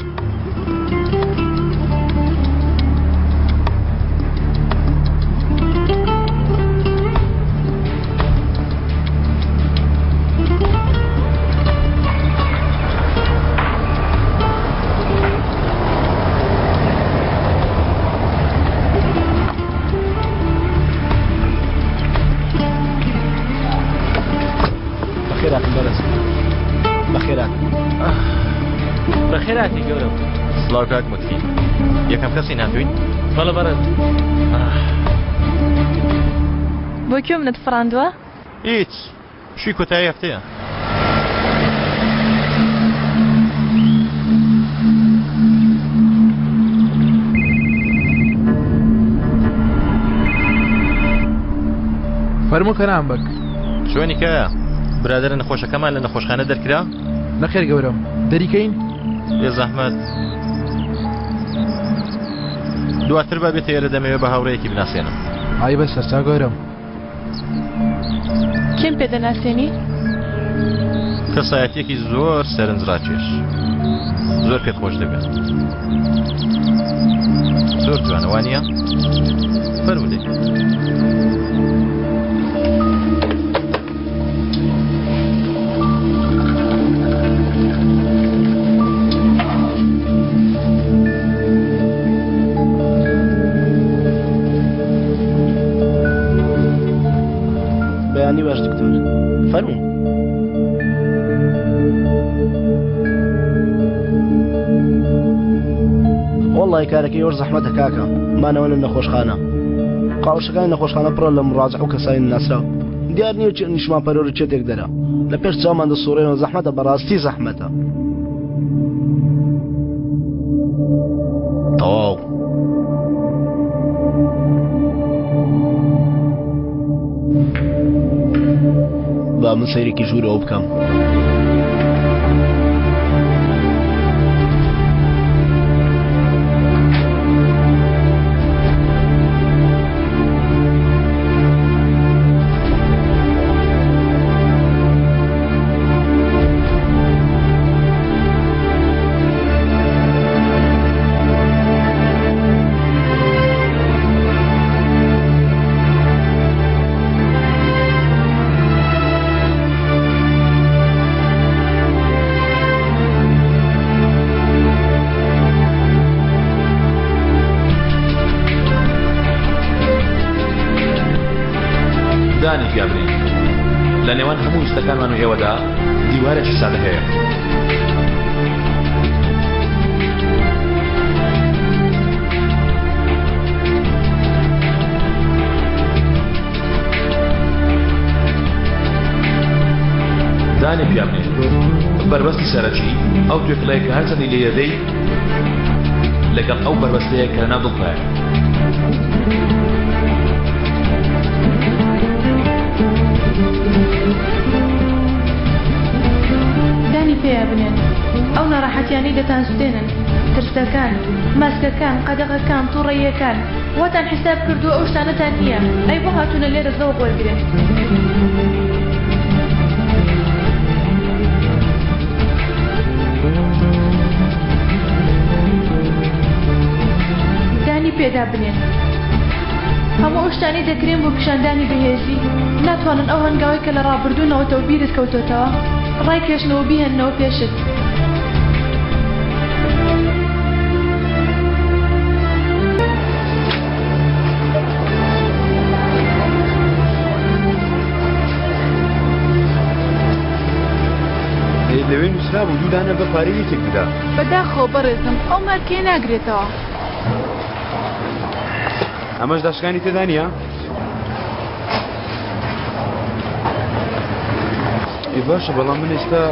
[SPEAKER 13] بەخێراتن بەڕێز بەخێراتن
[SPEAKER 14] بەخێراتی گەورەم
[SPEAKER 6] سڵاو کاک متکی یەکەم کەسی ناتوین
[SPEAKER 14] بەڵێ بەڕێز
[SPEAKER 1] بۆ کوێ منت فڕاندووە؟
[SPEAKER 6] هیچ پشووی کۆتایی هەفتەیە.
[SPEAKER 7] فەرموو کەنعان بەگ.
[SPEAKER 6] چۆنی کایە؟ برادەرە نەخۆشەکەمان لە نەخۆشخانە دەرکرا؟
[SPEAKER 7] نەخێر گەورەم، دەریکەین؟
[SPEAKER 6] بێ زەحمەت. دواتر با بێتە ئێرە دەمەوێ بە هاوڕێیەکی بناسێنم.
[SPEAKER 7] ئای بەسەر چاو گەورەم.
[SPEAKER 1] کێم پێ دەناسێنی؟
[SPEAKER 6] کەسایەتیەکی زۆر سەرنجڕاکێش زۆر پێت خۆش دەبێت زۆر جوانە وانە فەرمودەی
[SPEAKER 13] بەیانی باش دکتۆر فەرموو وەڵی کارەکەی وەر زەحمەتە کاکە مانەوە لە نەخۆشخانە قاوشەکانی نەخۆشخانە پڕە لە مڕاجع و کەسانی ناسراو دیار نییە چ نیشمان پەرۆر چێ تێک دەرە لە پێش چاومان دەسوڕێنەوە زەحمەتە بەڕاستی زەحمەتە
[SPEAKER 6] تەواو.
[SPEAKER 13] با من سەیرێکی ژوورەوە بکەم.
[SPEAKER 4] دانی پیا بنێن لە نێوان هەموو ویستەکانمان و ئێوەدا دیوارێکی سادە هەیە. دانی پیا بنێ بەربەستی سەرەکی ئەو توێکڵەیە کە هەرچەندی لێ دەدەی لەگەڵ ئەو بەربەستەیە کە لەناو دڵتایە.
[SPEAKER 1] دانی پێیا بنێن ئەو ناڕەحەتیانەی دەتانسوتێنن، ترسەکان، ماسکەکان، قەدەغەکان، توڕەییەکان، واتان حیساب کردووە ئەو شتانەتان نییە، ئەی بۆ هاتوونە لێرە زەوق وەرگرن؟ دانی پێدا بنێن. هەموو ئەو شتانەی دەکرێن بۆ پیشاندانی بەهێزی، ناتوانن ئەو هەنگاوەی کە لە ڕابردوو نەوەتەوە بیرت کەوتۆتەوە، ڕایکێشنەوە و بیهێننەوە پێشت.
[SPEAKER 2] لەوێ نووسرابوو دوو دانە بە پارەی یەکێک بدە.
[SPEAKER 1] بەداخەوە بەڕێزم ئەو مارکەیە ناگرێتەوە.
[SPEAKER 2] ئەمەش داشکانی تێدا نییە؟ ئێ باشە بەڵام من ئێستا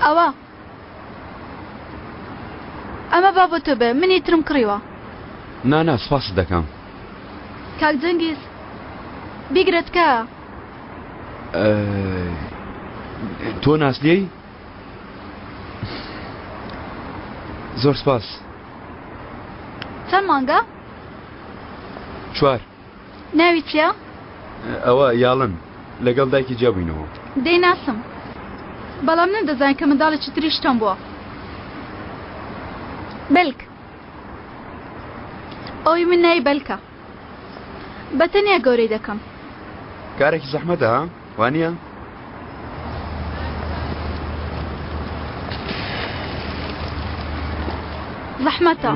[SPEAKER 1] ئەوە ئەمە با بۆ تۆ بێ منی ترم کڕیوە.
[SPEAKER 2] نا نا سپاست دەکەم.
[SPEAKER 1] کاک جەنگیز بیگرە تکایە.
[SPEAKER 2] تۆ ناسلیەی؟ زۆر سپاس.
[SPEAKER 1] چەند مانگە؟
[SPEAKER 2] چوار.
[SPEAKER 1] ناوی چییە؟
[SPEAKER 2] ئەوە یاڵن لەگەڵ دایکی جیا بووینەوە.
[SPEAKER 1] دەیناسم بەڵام نەمدەزانی کە منداڵێکی تریشتان بووە. بەلک ئەوی من ناوی بەلکە. بە تەنیا گەورەی دەکەم.
[SPEAKER 2] کارێکی زەحمەتە ها؟ وانییە؟
[SPEAKER 1] زەحمەتە.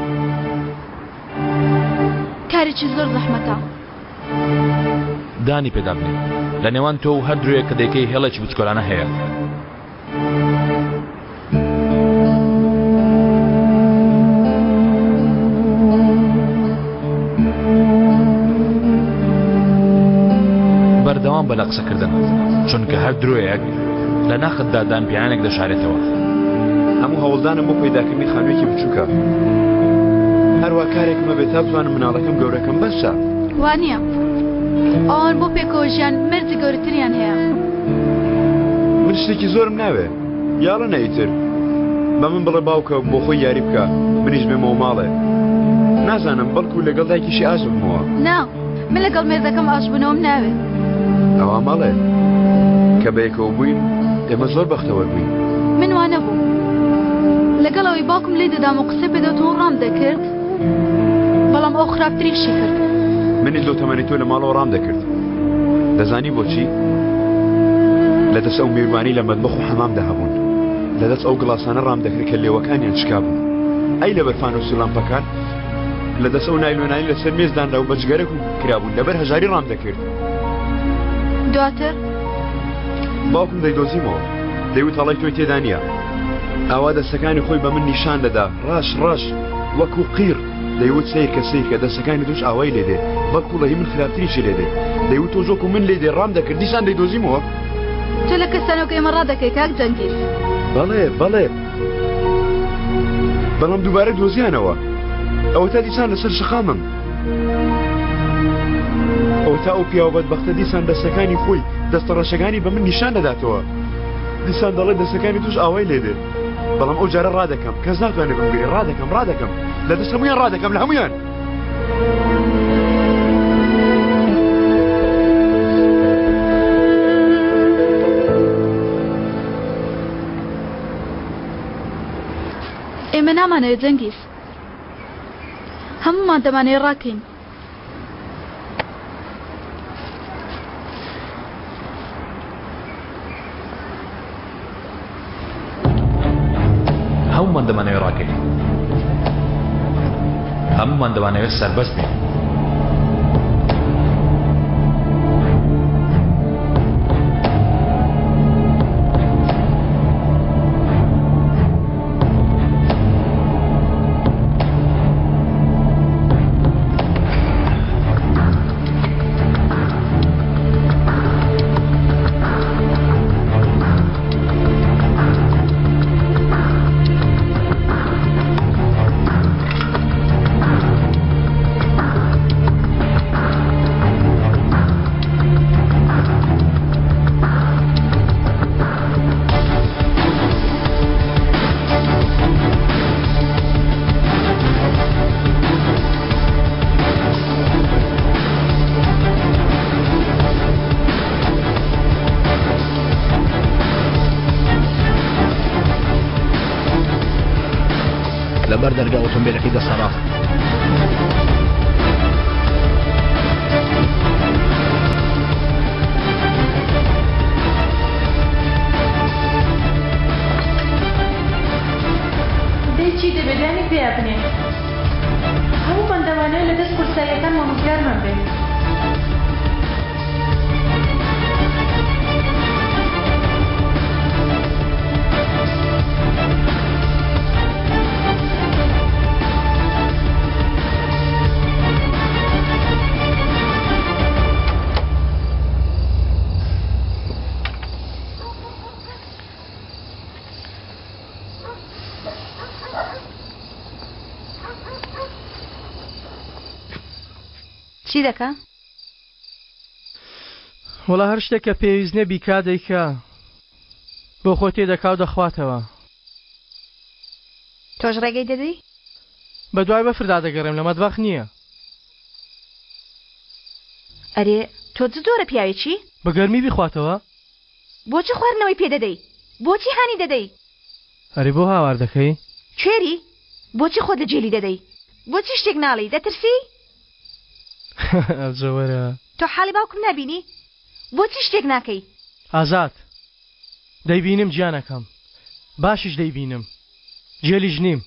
[SPEAKER 1] کارێکی زۆر زەحمەتە.
[SPEAKER 4] دانی پێدا بنێ لە نێوان تۆ و هەر درۆیەک کە دەیکەی هێڵێکی بچکۆلانە هەیە. بەردەوام بە لە قسەکردن چونکە هەر درۆیەک لە ناختدا دانپیانێک دەشارێتەوە.
[SPEAKER 2] هەموو هەوڵدانم بۆ پەیداکردنی خانوویەکی بچووکە. هەروا کارێکم هەبێت تا بتوانم مناڵەکەم گەورەکەم بەسە.
[SPEAKER 1] وانییە. ئەوان بۆ پێکەوە ژیان مەرجی گەورەتریان هەیە.
[SPEAKER 2] من شتێکی زۆرم ناوێ. یاڵە ئیتر. بە من بڵێ باوکە بۆ خۆی یاری بکە منیش بێمەوە ماڵێ. نازانم بەڵکو لەگەڵ دایکیشی ئاش ببمەوە.
[SPEAKER 1] نا من لەگەڵ مێردەکەم ئاشبوونەوەم ناوێ.
[SPEAKER 2] ئەوا مەڵێ. کە بەیەکەوە بووین ئێمە زۆر بەختەوەر بووین.
[SPEAKER 1] من وا نەبووم. لەگەڵ ئەوەی باوکم لێی دەدام و قسەی پێدەوتم و ڕام دەکرد، بەڵام ئەو خراپتریشی کرد.
[SPEAKER 2] منیش لەو تەمەنەی تۆ لە ماڵەوە ڕام دەکرد. دەزانی بۆچی؟ لە دەست ئەو مێروانەی لە مەتبەخ و حەمامدا هەبوون. لە دەست ئەو گڵاسانە ڕام دەکرد کە لێوەکانیان شکابوو. ئەی لەبەر فانۆس و لامپەکان؟ لە دەست ئەو نایلۆنانەی لەسەر مێز دانرا و بە جگەرە کرابوون، لەبەر هەژاری ڕام دەکرد.
[SPEAKER 15] دواتر؟
[SPEAKER 2] باوکم دەیدۆزیمەوە. دەیوت هەڵەی تۆی تێدا نییە. ئاوا دەستەکانی خۆی بە من نیشان دەدا، ڕەش ڕەش، وەکوو قیڕ. دەیوت سەیرکە سەیرکە دەستەکانی تۆش ئاوای لێ دێ، بەڵکوو لە هی من خراپتریشی لێ دێ. دەیوت تۆش وەکوو من لێ دێ ڕام دەکرد، دیسان دەیدۆزیمەوە.
[SPEAKER 15] تۆ لە کەسانەوە ئێمە ڕادەکەی کاک جەنگیز.
[SPEAKER 2] بەڵێ بەڵێ. بەڵام دووبارە دۆزیانەوە. ئەوەتا دیسان لەسەر شەقامم. ئەوەتا ئەو پیاوە بەدبەختە دیسان دەستەکانی خۆی، دەستە ڕەشەکانی بە من نیشان دەداتەوە. دیسان دەڵێ دەستەکانی توش ئاوای لێ دێ. بەڵام ئەو جارە ڕادەکەم، کەس ناتوانێت بمگرێ. ڕادەکەم، ڕادەکەم. لە دەست هەموویان ڕادەکەم، لە هەموویان.
[SPEAKER 15] ئێمە نامانەوێت جەنگیز. هەموومان دەمانەوێت ڕاکەین.
[SPEAKER 4] هەموومان دەمانەوێت ڕاکەین. هەموومان دەمانەوێت سەربەست بین.
[SPEAKER 13] لەبەر دەرگا ئۆتۆمبیلەکەی دەستە ڕاست.
[SPEAKER 1] دەی چی دەبێ دانی پیا بنێ هەموومان دەمانەوێ لە دەست قورساییەکانمان ڕزگارمان بێ.
[SPEAKER 10] چی دەکا؟
[SPEAKER 7] وەڵا هەر شتێک کە پێویست نیە بیکا دەیکا بۆ خۆی تێدەکا و دەخواتەوە.
[SPEAKER 10] تۆش ڕێگەی دەدەی؟
[SPEAKER 7] بە دوای بەفردا دەگەڕێم لە مەتبەخ نییە.
[SPEAKER 10] ئەرێ تۆ چ جۆرە پیاوێکی؟
[SPEAKER 7] بە گەرمی بیخواتەوە؟
[SPEAKER 10] بۆچی خواردنەوەی پێ دەدەی؟ بۆچی هانی دەدەی؟
[SPEAKER 7] ئەرێ بۆ هاوار دەکەی؟
[SPEAKER 10] کوێری؟ بۆچی خۆت لە جێلی دەدەی؟ بۆچی شتێک ناڵێی؟ دەترسی؟
[SPEAKER 7] ئەوجە وەرە.
[SPEAKER 10] تۆ حاڵی باوکم نابینی؟ بۆچی شتێک ناکەی؟
[SPEAKER 7] ئازاد، دەیبینم گیانەکەم، باشیش دەیبینم. جێلیش نیم.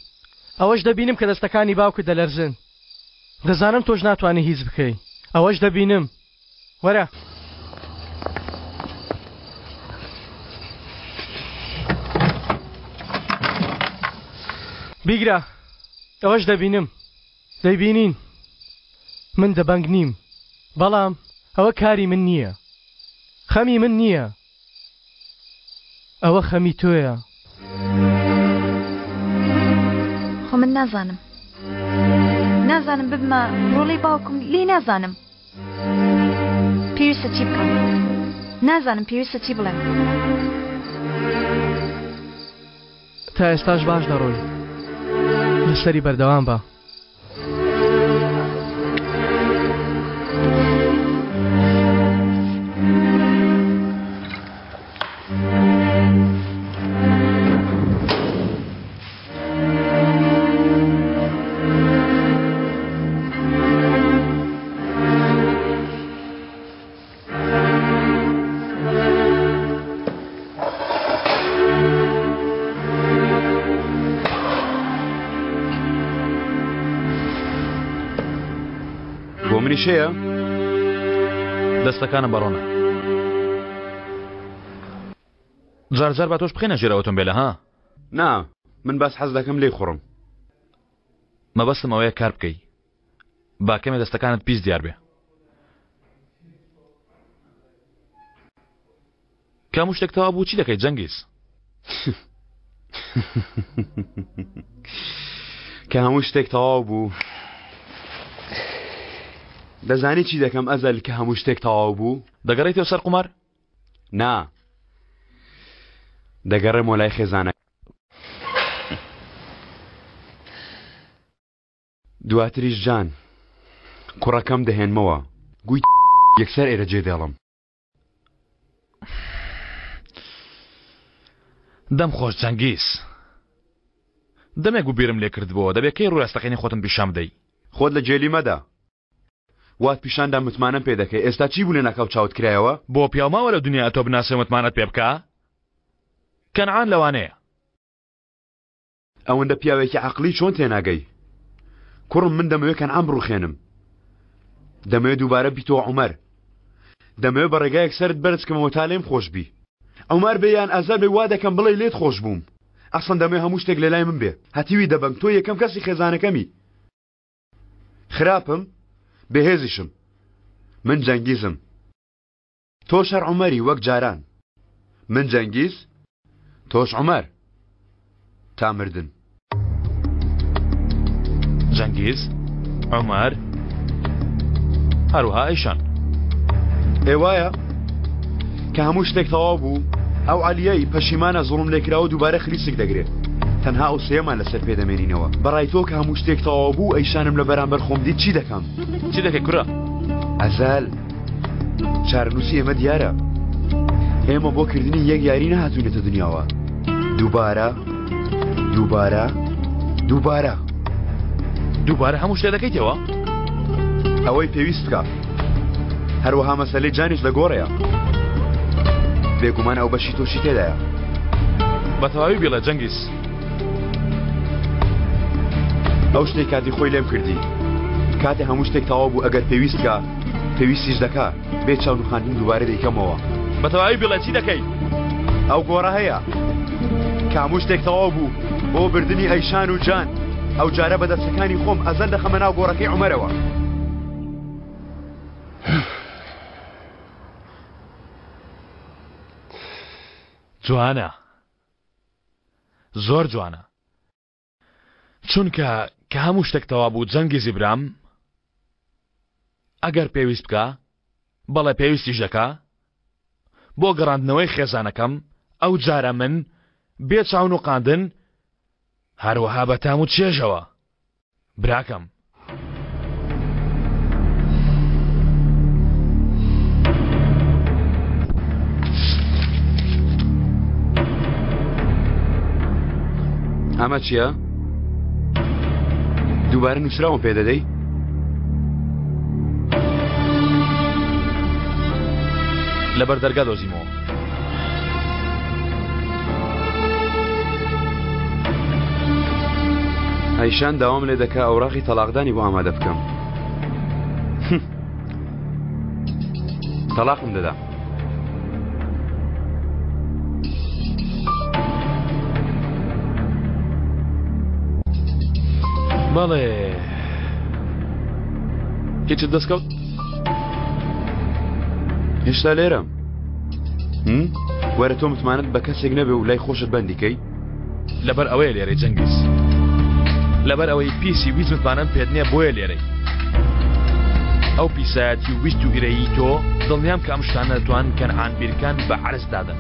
[SPEAKER 7] ئەوەش دەبینم کە دەستەکانی باوکت دەلەرزن. دەزانم تۆش ناتوانی هیچ بکەی. ئەوەش دەبینم. وەرە. بیگرە. ئەوەش دەبینم. دەیبینین. من دەبەنگ نیم. بەڵام ئەوە کاری من نییە. خەمی من نییە. ئەوە خەمی تۆیە.
[SPEAKER 15] خۆ من نازانم. نازانم ببمە ڕۆڵەی باوکم لێی نازانم. پێویستە چی بکەم. نازانم پێویستە چی بڵێم.
[SPEAKER 7] تا ئێستاش باش دەڕۆی. لەسەری بەردەوام بە.
[SPEAKER 2] بۆ منیش هەیە؟
[SPEAKER 4] دەستەکانم بەڕۆنە. جار جار با تۆش بخەینە ژێر ئۆتۆمبێلە ها؟
[SPEAKER 2] نا من بەس حەز دەکەم لێی خوڕم.
[SPEAKER 4] مەبەستم ئەوەیە کار بکەی با کەمێ دەستەکانت پیس دیار بێ. کە هەموو شتێک تەواو بوو چی دەکەیت جەنگیز؟
[SPEAKER 2] کە هەموو شتێک تەواو بوو دەزانی چی دەکەم ئەزەل کە هەموو شتێک تەواو بوو؟
[SPEAKER 4] دەگەڕێیتەوە سەر قومار؟
[SPEAKER 2] نا دەگەڕێمەوە لای خێزانەکەم. دواتریش جان کوڕەکەم دەهێنمەوە گوی یەکسەر ئێرە جێ دێڵم.
[SPEAKER 4] دەم خۆش جەنگیز. دەمێک بوو بیرم لێ کردبۆوە دەبێ کەی ڕووی ڕاستەقینەی خۆتم پیشان بدەی؟
[SPEAKER 2] خۆت لە گێلی مەدە. وات پیشان دا متمانەم پێ دەکەی ئێستا چی بوو لەناکاو چاوت کرایەوە؟
[SPEAKER 4] بۆ پیاو ماوە لەو دنیا تۆ بناسێ و متمانەت پێ بکا؟ کەنعان لەوانەیە.
[SPEAKER 2] ئەوەندە پیاوێکی عەقڵی چۆن تێناگەی؟ کوڕم من دەمەوێ کەنعان بڕوخێنم. دەمەوێ دووبارە بیتەوە عومەر. دەمەوێ بە ڕێگایەک سەرت بەرز کەمەوە تا لێم خۆش بی. عومەر بێ یان ئەزەر بێ وا دەکەم بڵێی لێت خۆش بووم. ئەسڵەن دەمەوێ هەموو شتێک لەلای من بێ. هەتیوی دەبەنگ تۆ یەکەم کەسی خێزانەکەمی. خراپم؟ بێهێزیشم. من جەنگیزم. تۆش هەر عومەری وەک جاران. من جەنگیز، تۆش عومەر. تا مردن.
[SPEAKER 4] جەنگیز، عومەر، هەروەها ئەیشان.
[SPEAKER 2] ئێ وایە؟ کە هەموو شتێک تەواو بوو، ئەو عەلیەی پەشیمانە زوڵم لێکراوە دووبارە خلیسک دەگرێت. تەنها ئەو سێیەمان لەسەر پێ دەمێنینەوە. بەڕای تۆ کە هەموو شتێک تەواو بوو ئەیشانم لە بەرامبەر خۆم دیت چی دەکەم؟
[SPEAKER 4] چی دەکەی کورە؟
[SPEAKER 2] ئەزەل، چارەنووسی ئێمە دیارە. ئێمە بۆ کردنی یەک یاری نەهاتووینەتە دنیاوە. دووبارە، دووبارە، دووبارە.
[SPEAKER 4] دووبارە هەموو شتێ دەکەیتەوە؟
[SPEAKER 2] ئەوەی پێویست بکە. هەروەها مەسەلەی جانیش لە گۆڕێیە. بێگومان ئەو بەشی تۆشی تێدایە.
[SPEAKER 4] بە تەواوی بیڵێ جەنگیز.
[SPEAKER 2] ئەو شتەی کاتی خۆی لێم کردی. کاتێ هەموو شتێک تەواو بوو ئەگەر پێویست کا، پێویستیش دەکا، بێ چاونوخاندن دووبارە دەیکەمەوە.
[SPEAKER 4] بە تەواوی بیڵێ چی دەکەی؟
[SPEAKER 2] ئەو گۆڕە هەیە. کە هەموو شتێک تەواو بوو بۆ بردنی ئەیشان و جان، ئەو جارە بە دەستەکانی خۆم ئەزەل دەخەمە ناو گۆڕەکەی عومەرەوە.
[SPEAKER 4] جوانە زۆر جوانە چونکە کە هەموو شتێک تەوا بوو جەنگیزی برام ئەگەر پێویست بکە بەڵێ پێویستیش دەکا بۆ گەڕاندنەوەی خێزانەکەم ئەو جارە من بێ چاونوقاندن هەروەها بە تام و چێژەوە براکەم.
[SPEAKER 2] ئەمە چییە؟ دووبارە نووسراوم پێ دەدەی؟
[SPEAKER 4] لەبەر دەرگا دۆزیمەوە.
[SPEAKER 2] ئەیشان داوام لێ دەکا ئەوراقی تەلاقدانی بۆ ئامادە بکەم. تەلاقم دەدا.
[SPEAKER 4] بەڵێ هیچت دەستکەوت؟
[SPEAKER 2] هێشتا لێرەم. وەرە تۆ متمانەت بە کەسێک نەبێ و لای خۆشت بەندی کەی؟
[SPEAKER 4] لەبەر ئەوەیە لێرەی جەنگیز لەبەر ئەوەی پیسی ویست متمانەم پێت نییە بۆیە لێرەی ئەو پیسایەتی و ویست و ئیرەیی تۆ دڵنیام کە ئەم شتانە دەتوان کەنعان بیرکان بە عەرز دادەن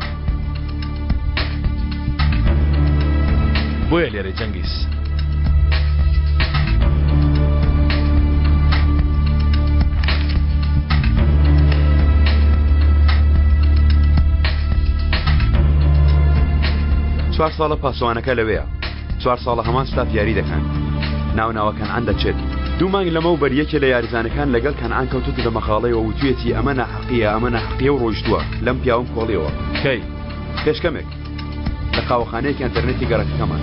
[SPEAKER 4] بۆیە لێرەی جەنگیز.
[SPEAKER 2] چوار ساڵە پاسەوانەکە لەوەیە چوار ساڵە هەمان ستاف یاری دەکەن ناو ناوە کەنعان دەچێت دوو مانگ لەمەو بەر یەکێ لە یاریزانەکان لەگەڵ کەنعان کەوتوتە دەمەقاڵەیەوە وتویەتی ئەمە ناحەقیە ئەمە ناحەقیە و ڕۆیشتووە لەم پیاوم کۆڵیەوە
[SPEAKER 4] کەی
[SPEAKER 2] پێش کەمێک لە قاوەخانەیەکی ئەنتەرنێتی گەڕەکەکەمان.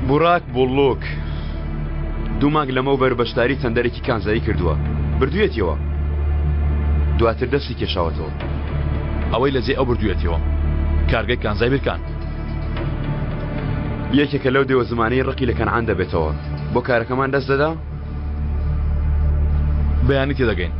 [SPEAKER 2] بوراک بوڵوک دوو مانگ لەمەوبەر بەشداری تەندەرێکی کانزایی کردووە، بردوویەتیەوە. دواتر دەستی کێشاوەتەوە.
[SPEAKER 4] ئەوەی لە جێی ئەو بردوویەتیەوە کارگەی کانزای بیرکان.
[SPEAKER 2] یەکێکە لەو دێوەزمانەی ڕقی لە کەنعان دەبێتەوە. بۆ کارەکەمان دەست دەدا؟
[SPEAKER 4] بەیانی تێدەگەین.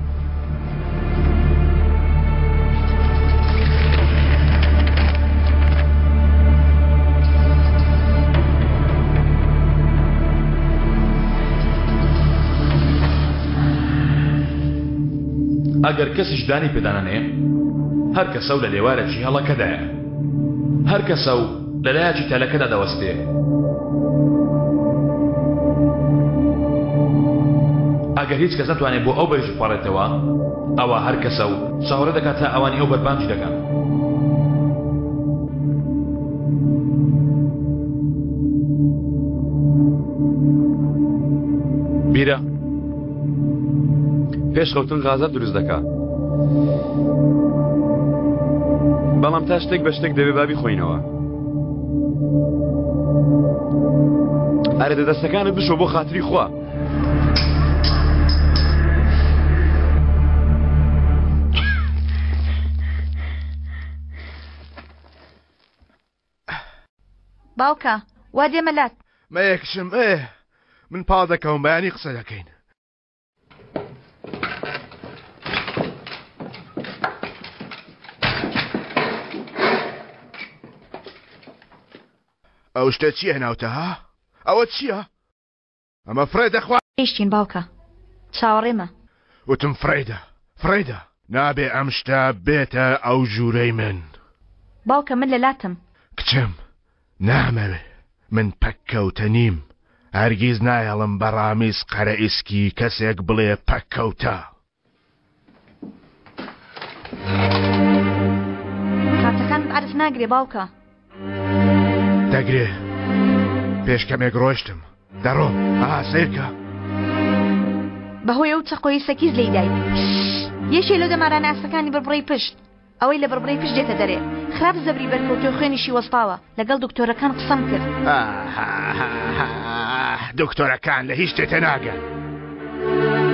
[SPEAKER 4] ئەگەر کەسیش دانی پێدانەنێ هەر کەسە و لە لێوارێکی هەڵەکەدایە هەر کەسە و لە لایەکی تەلەکەدا دەوەستێ. ئەگەر هیچ کەس نەتوانێ بۆ ئەو بەریش بپەڕێتەوە ئەوا هەر کەسە و چاوەڕێ دەکات تا ئەوانی ئەو بەر بانگی دەکەن. بیرە
[SPEAKER 2] پێش خەوتن غازات دروست دەکا بەڵام تا شتێک بە شتێک دەبێ بابی خۆینەوە ئەرێ دە دەستەکانت بشۆ بۆ خاتری خوا
[SPEAKER 15] باوکە وا دێمە لات.
[SPEAKER 9] مەیە کچم ئێ من پاڵ دەکەوم بەیانی قسە دەکەین. ئەو شتە چییە ناوتە ها؟ ئەوە چییە؟ ئەمە فڕێ دەخوا.
[SPEAKER 15] گەیشتین باوکە چاوەڕێمە.
[SPEAKER 9] وتم فڕێدە فڕێدە. نابێ ئەم شتە بێتە ئەو ژوورەی من.
[SPEAKER 15] باوکە من لە لاتم.
[SPEAKER 9] کچم نامەوێ من پەککەوتە نیم هەرگیز نایەڵم بە ڕامیز قەرەئیسکی کەسێک بڵێ پەککەوتە.
[SPEAKER 15] کارتەکانت عەرز ناگرێ باوکە.
[SPEAKER 9] دەگرێ پێش کەمێک ڕۆشتم دەڕۆم ئا سەیرکە.
[SPEAKER 15] بەهۆی ئەو چەقۆی سەکیز لێی دای یەکێ لەو دەمارانە ئاسەکانی بڕبڕەی پشت ئەوەی لە بڕبڕەی پشت دێتە دەرێ خراپ زەبری بەرکەوتوە خوێنیشی وەستاوە لەگەڵ دکتۆرەکان قسەم کرد.
[SPEAKER 9] دکتۆرەکان لە هیچ شتێ تێناگەن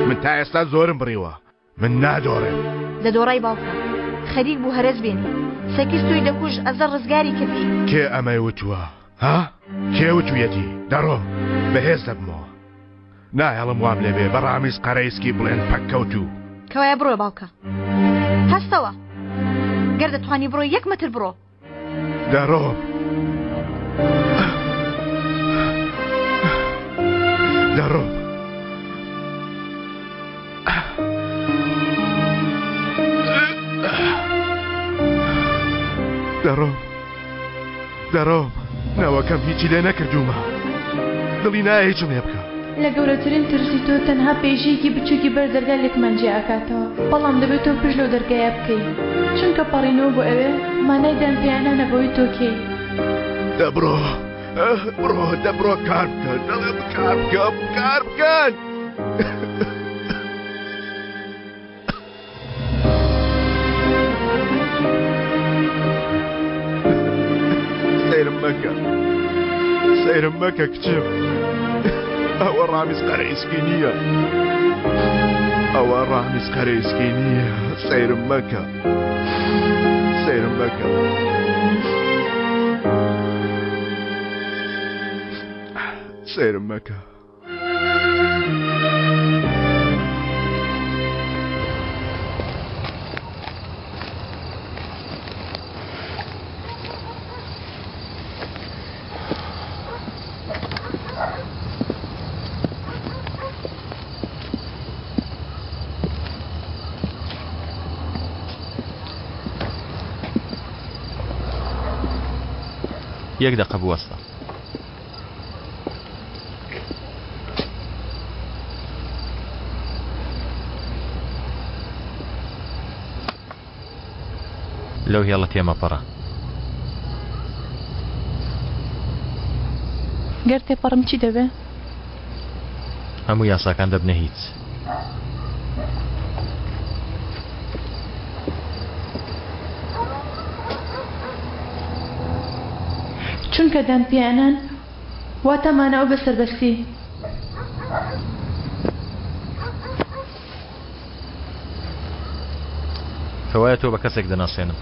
[SPEAKER 9] من تا ئێستا زۆرم بڕیوە من نادۆڕێم.
[SPEAKER 15] دەدۆڕای باوکە خەریک بوو هەرەس بێنی سەکیس تۆی دەکوژ ئەزەر ڕزگاری کردی.
[SPEAKER 9] کێ ئەمەی وتووە ها کێ وتویەتی دەڕۆم بەهێز دەبمەوە. ناهێڵم وام لێبێ بە ڕامیز قەرەیسکی بڵێن پەککەوتوو.
[SPEAKER 15] کەوایە بڕۆ باوکە. هەستەوە. گەر دەتوانی بڕۆ یەک مەتر بڕۆ.
[SPEAKER 9] دەڕۆم. دەڕۆم. دەڕۆم. دەڕۆم نەوەکەم هیچی لێ نەکردوومە دڵی نایە هیچم لێ بکە.
[SPEAKER 1] لە گەورەترین ترسی تۆ تەنها پێژەیەکی بچوکی بەر دەرگا لێکمان جیا ئەکاتەوە بەڵام دەبێت تۆ پشت لەو دەرگایە بکەی چونکە پەڕینەوە بۆ ئەوێ مانای دان پیانانە بەوەی تۆ کێی.
[SPEAKER 9] دە بڕۆ بڕۆ دە بڕۆ کار بکە دەڵێم کار بکە کار بکەن. سەیرم مەکە سەیرم مەکە کچم ئەوە ڕامیز قەرەئیسکی نییە ئەوە ڕامیز قەرەئیسکی نییە سەیرم مەکە سەیرم مەکە سەیرم مەکە
[SPEAKER 6] یەک دەقە بوەستە. لەو هێڵە تێمەپەڕە.
[SPEAKER 1] گەر تێپەڕم چی دەبێ؟
[SPEAKER 6] هەموو یاساکان دەبنە هیچ.
[SPEAKER 1] چونکە دانپیانان واتە مانەوە بە سەربەستی.
[SPEAKER 6] کەوایە تۆ بە کەسێک دەناسێنم.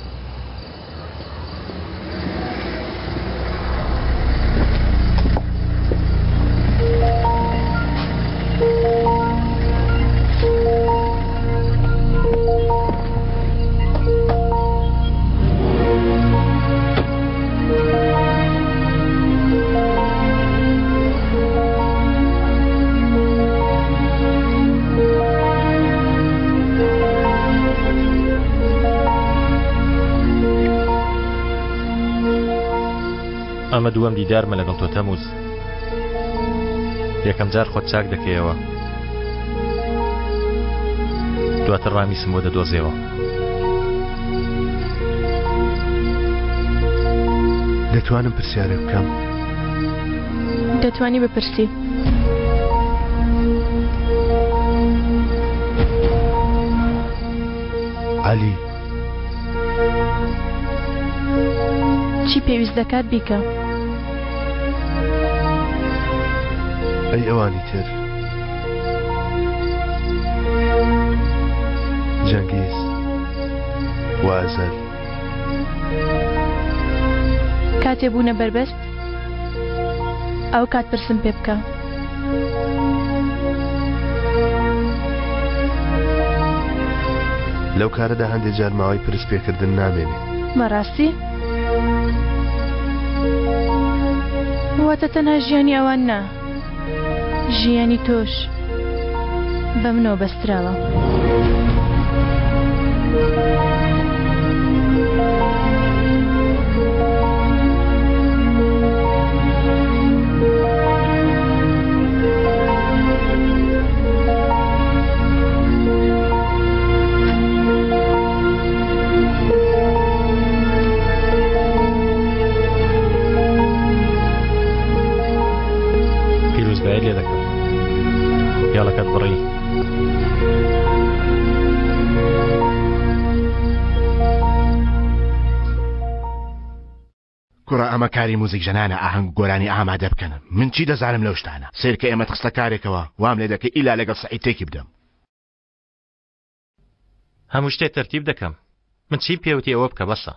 [SPEAKER 6] ئەمە دووەم دیدارمە لەگەڵ تۆ تەموز یەکەم جار خۆت چاک دەکەیەوە دواتر ڕامیسم بۆ دەدۆزێەوە
[SPEAKER 9] دەتوانم پرسیارێک بکەم؟
[SPEAKER 1] دەتوانی بپرسی.
[SPEAKER 9] عەلی.
[SPEAKER 1] چی پێویست دەکات بیکە.
[SPEAKER 9] ئەی ئەوانی تر؟ جەنگیز و ئەزەل.
[SPEAKER 1] کاتێ بوونە بەربەست ئەو کات پرسم پێ بکە.
[SPEAKER 9] لەو کارەدا هەندێ جار ماوەی پرس پێکردن نامێنێ.
[SPEAKER 1] بەڕاستی؟ واتە تەنها ژیانی ئەوان نا. ژیانی تۆش بە منەوە بەستراوە.
[SPEAKER 6] پیرۆزبایت لێ دەکەم هێڵەکەت بڕی.
[SPEAKER 9] کوڕە ئەمە کاری موزیک ژەنانە ئاهەنگ و گۆرانی ئامادە بکەن من چی دەزانم لەو شتانە سەیرکە ئێمەت خستە کارێکەوە وام لێ دەکەی ئیلا لەگەڵ سەعید تێکی بدەم.
[SPEAKER 6] هەموو شتێ تەرتیب دەکەم من چیم پێوتی ئەوە بکە بەسە.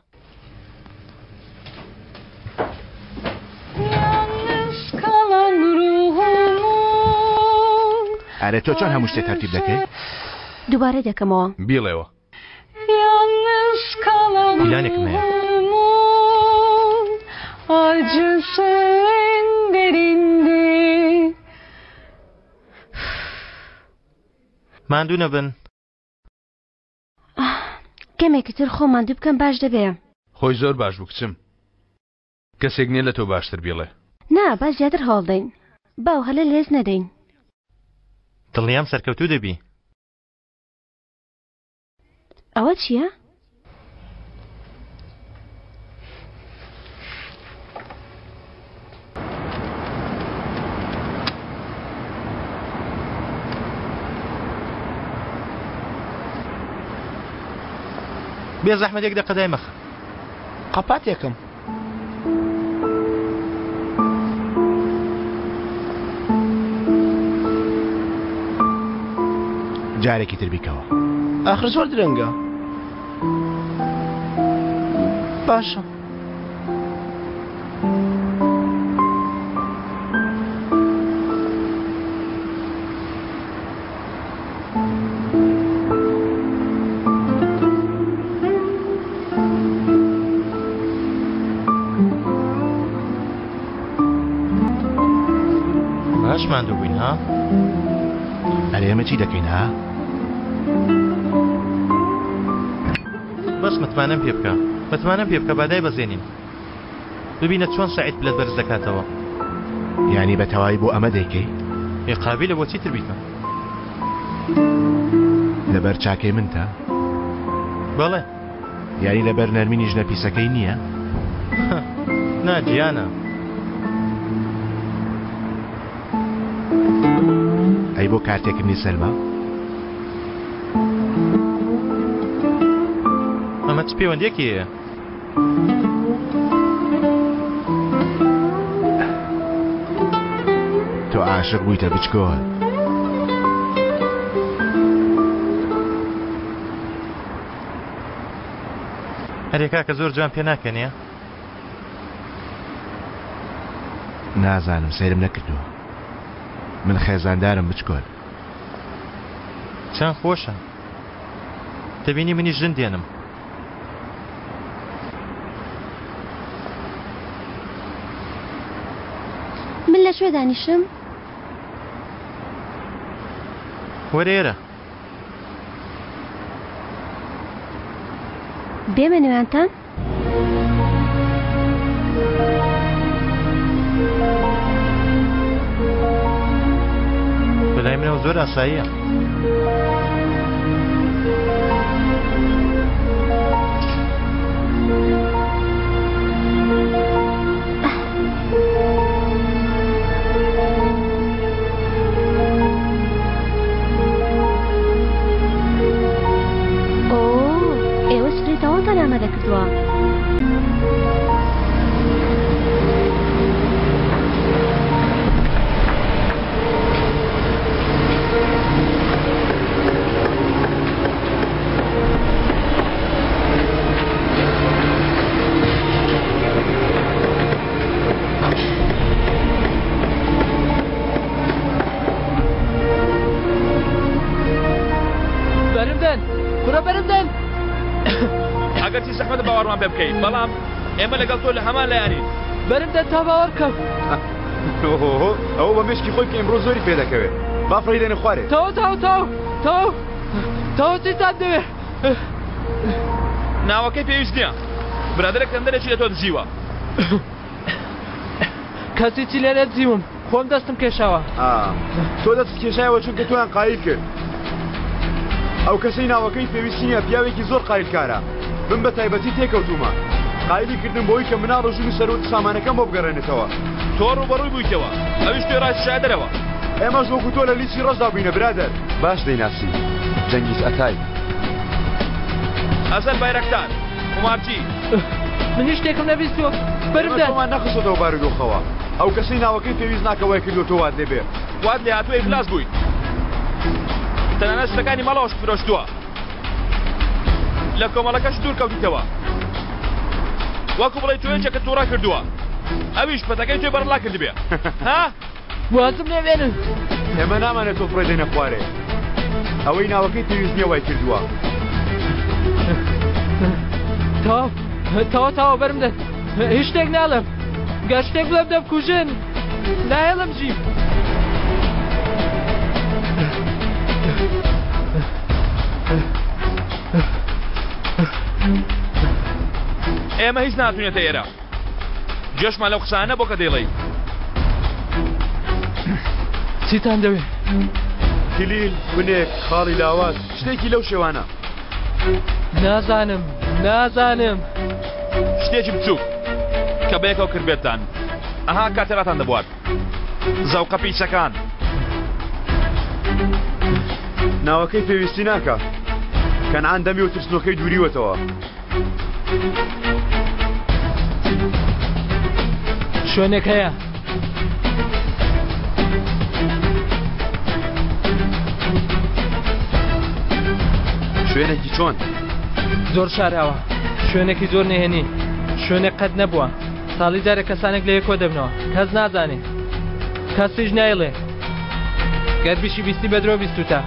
[SPEAKER 9] ئەرێ تۆ چۆن هەموو شتێ تەرتیب دەکەی؟
[SPEAKER 10] دووبارە دەکەمەوە.
[SPEAKER 4] بیڵێوە.
[SPEAKER 6] پیلانێکم هەیە. ماندوو نەبن.
[SPEAKER 10] کەمێکی تر خۆم ماندوو بکەم باش دەبێ.
[SPEAKER 4] خۆی زۆر باش بوو کچم. کەسێک نییە لە تۆ باشتر بیڵێ.
[SPEAKER 10] نا با زیاتر هەوڵ دەین. با ئەو هەلە لەدەست نەدەین.
[SPEAKER 6] دڵنیام سەرکەوتوو دەبی.
[SPEAKER 10] ئەوە چییە؟
[SPEAKER 6] بێ زەحمەت یەک دەقە دای مەخە.
[SPEAKER 13] قەپاتێکم.
[SPEAKER 9] جارێکی تر بیکەوە.
[SPEAKER 13] ئاخر زۆر درەنگە. باشە.
[SPEAKER 6] باش ماندوو بووین ها؟
[SPEAKER 9] ئەرێ ئێمە چی دەکەین ها؟
[SPEAKER 6] بەس متمانەم پێ بکە متمانەم پێ بکە با دایبەزێنین ببینە چۆن سەعید پلەت بەرز دەکاتەوە.
[SPEAKER 9] یانی بە تەواوی بۆ ئەمە دەیکەی؟
[SPEAKER 6] ئێ قابیلە بۆ چیتر بیکەم؟
[SPEAKER 9] لەبەر چاکەی منتە؟
[SPEAKER 6] بەڵێ.
[SPEAKER 9] یانی لەبەر نەرمینی ژنە پیسەکەی نییە؟
[SPEAKER 6] نا گیانە.
[SPEAKER 9] ئەی بۆ کارتێکردنی سەلما؟
[SPEAKER 6] ئەمە چ پەیوەندیەکی هەیە؟
[SPEAKER 9] تۆ عاشق بوویتە بچکۆل.
[SPEAKER 6] ئەرێ کاکە زۆر جوان پێ ناکەنێ؟
[SPEAKER 9] نازانم سەیرم نەکردووە. من خێزاندارم بچکۆل.
[SPEAKER 6] چەند خۆشە. دەبینی منیش ژن دێنم.
[SPEAKER 16] من لە کوێ دانیشم؟
[SPEAKER 6] وەرە ئێرە.
[SPEAKER 16] بێمە نێوانتان؟
[SPEAKER 6] بەلای منەوە زۆر ئاساییە.
[SPEAKER 16] ئۆ ئێوە سفرەی تەواوتان ئامادە کردووە.
[SPEAKER 11] بەرم دەن کوڕە بەرم دەن
[SPEAKER 4] ئەگەرچی زەحمەتە باوەڕمان پێ بکەیت بەڵام ئێمە لەگەڵ تۆ لە هەمان لایەنین
[SPEAKER 11] بەرم دەن تا باوەڕ بکەم
[SPEAKER 2] ئەوە بە مشکی خۆی کە ئیمڕۆ زۆری پێ دەکەوێت با فڕێی دەنە خوارێ
[SPEAKER 11] تەواو تەواو تەواو تەواو تەواو چیتان دەوێ
[SPEAKER 4] ناوەکەی پێویست نییە برادەرێک تەندەرێکی لە تۆ دزیوە
[SPEAKER 11] کەس هیچی لێ نەدزیوم خۆم دەستم کێشاوە.
[SPEAKER 2] ئا تۆ دەستت کێشایەوە چونکە تۆیان قایل کرد. ئەو کەسەی ناوەکەی پێویستی نییە پیاوێکی زۆر قایلکارە. من بە تایبەتی تێکەوتوومە. قایلی کردم بۆی کە مناڵ و ژن و سەروەت و سامانەکەم بۆ بگەڕێنێتەوە.
[SPEAKER 4] تۆ ڕووبەڕووی بوویتەوە ئەویش تۆی ڕاکێشایە دەرەوە.
[SPEAKER 2] ئێمەش وەکو تۆ لە لیستی ڕەشدا بووینە برادەر. باش دەیناسی جەنگیز ئەتای.
[SPEAKER 4] ئەزەل بایرەکتار. قومارچی.
[SPEAKER 11] من هیچ شتێکم نەبیستووە بەرم دەن.
[SPEAKER 2] ئێمە تۆمان نەخستۆتەوە بارودۆخەوە. ئەو کەسەی ناوەکەی پێویست ناکە وای کردووە تۆ وات لێ بێ.
[SPEAKER 4] وات لێ هاتووە ئیفلاس بوویت. تەنانەت شتەکانی ماڵەوەشت فرۆشتووە. لە کۆمەڵەکەش دوور کەوتیتەوە. وەکو بڵێی تۆ یەکێکت تووڕە کردووە. ئەویش پەتەکەی تۆی بەڕەڵا کردبێ. ها؟
[SPEAKER 11] وازم لێ بێنن.
[SPEAKER 2] ئێمە نامانێت تۆ فڕێ دەینە خوارێ. ئەوەی ناوەکەی پێویست نییە وای کردووە.
[SPEAKER 11] تەواو تەواو تەواو بەرم دەن. هیچ شتێک ناڵێم. گەر شتێک بڵێم دەمکوژن. ناهێڵم ژیم.
[SPEAKER 4] ئێمە هیچ ناتونێتە ئێرە. گوێشمان لەو قسانە نەبوو کە دەیڵێی.
[SPEAKER 11] چیتان دەوێ؟
[SPEAKER 2] کلیل، کونێک، خاڵی لاواز، شتێکی لەو شێوانە.
[SPEAKER 11] نازانم، نازانم.
[SPEAKER 4] شتێکی بچووک کە بەیەکەوە کردبێتتان. ئەها کاتێ ڕاتان دەبوارد. زەوقە پیسەکان.
[SPEAKER 2] ناوەکەی پێویستی ناکا. کەنعان دەمی و ترسنۆکەی دووریوەتەوە.
[SPEAKER 11] شوێنێک هەیە
[SPEAKER 2] شوێنێکی چۆن؟
[SPEAKER 11] زۆر شاراوە شوێنێکی زۆر نهێنی شوێنێک قەت نەبووە ساڵی جارێک کەسانێک لە یەکۆ دەبنەوە کەس نازانێ کەسیش نایڵێ گەر بیشی بیستی بە درۆ بیستوتە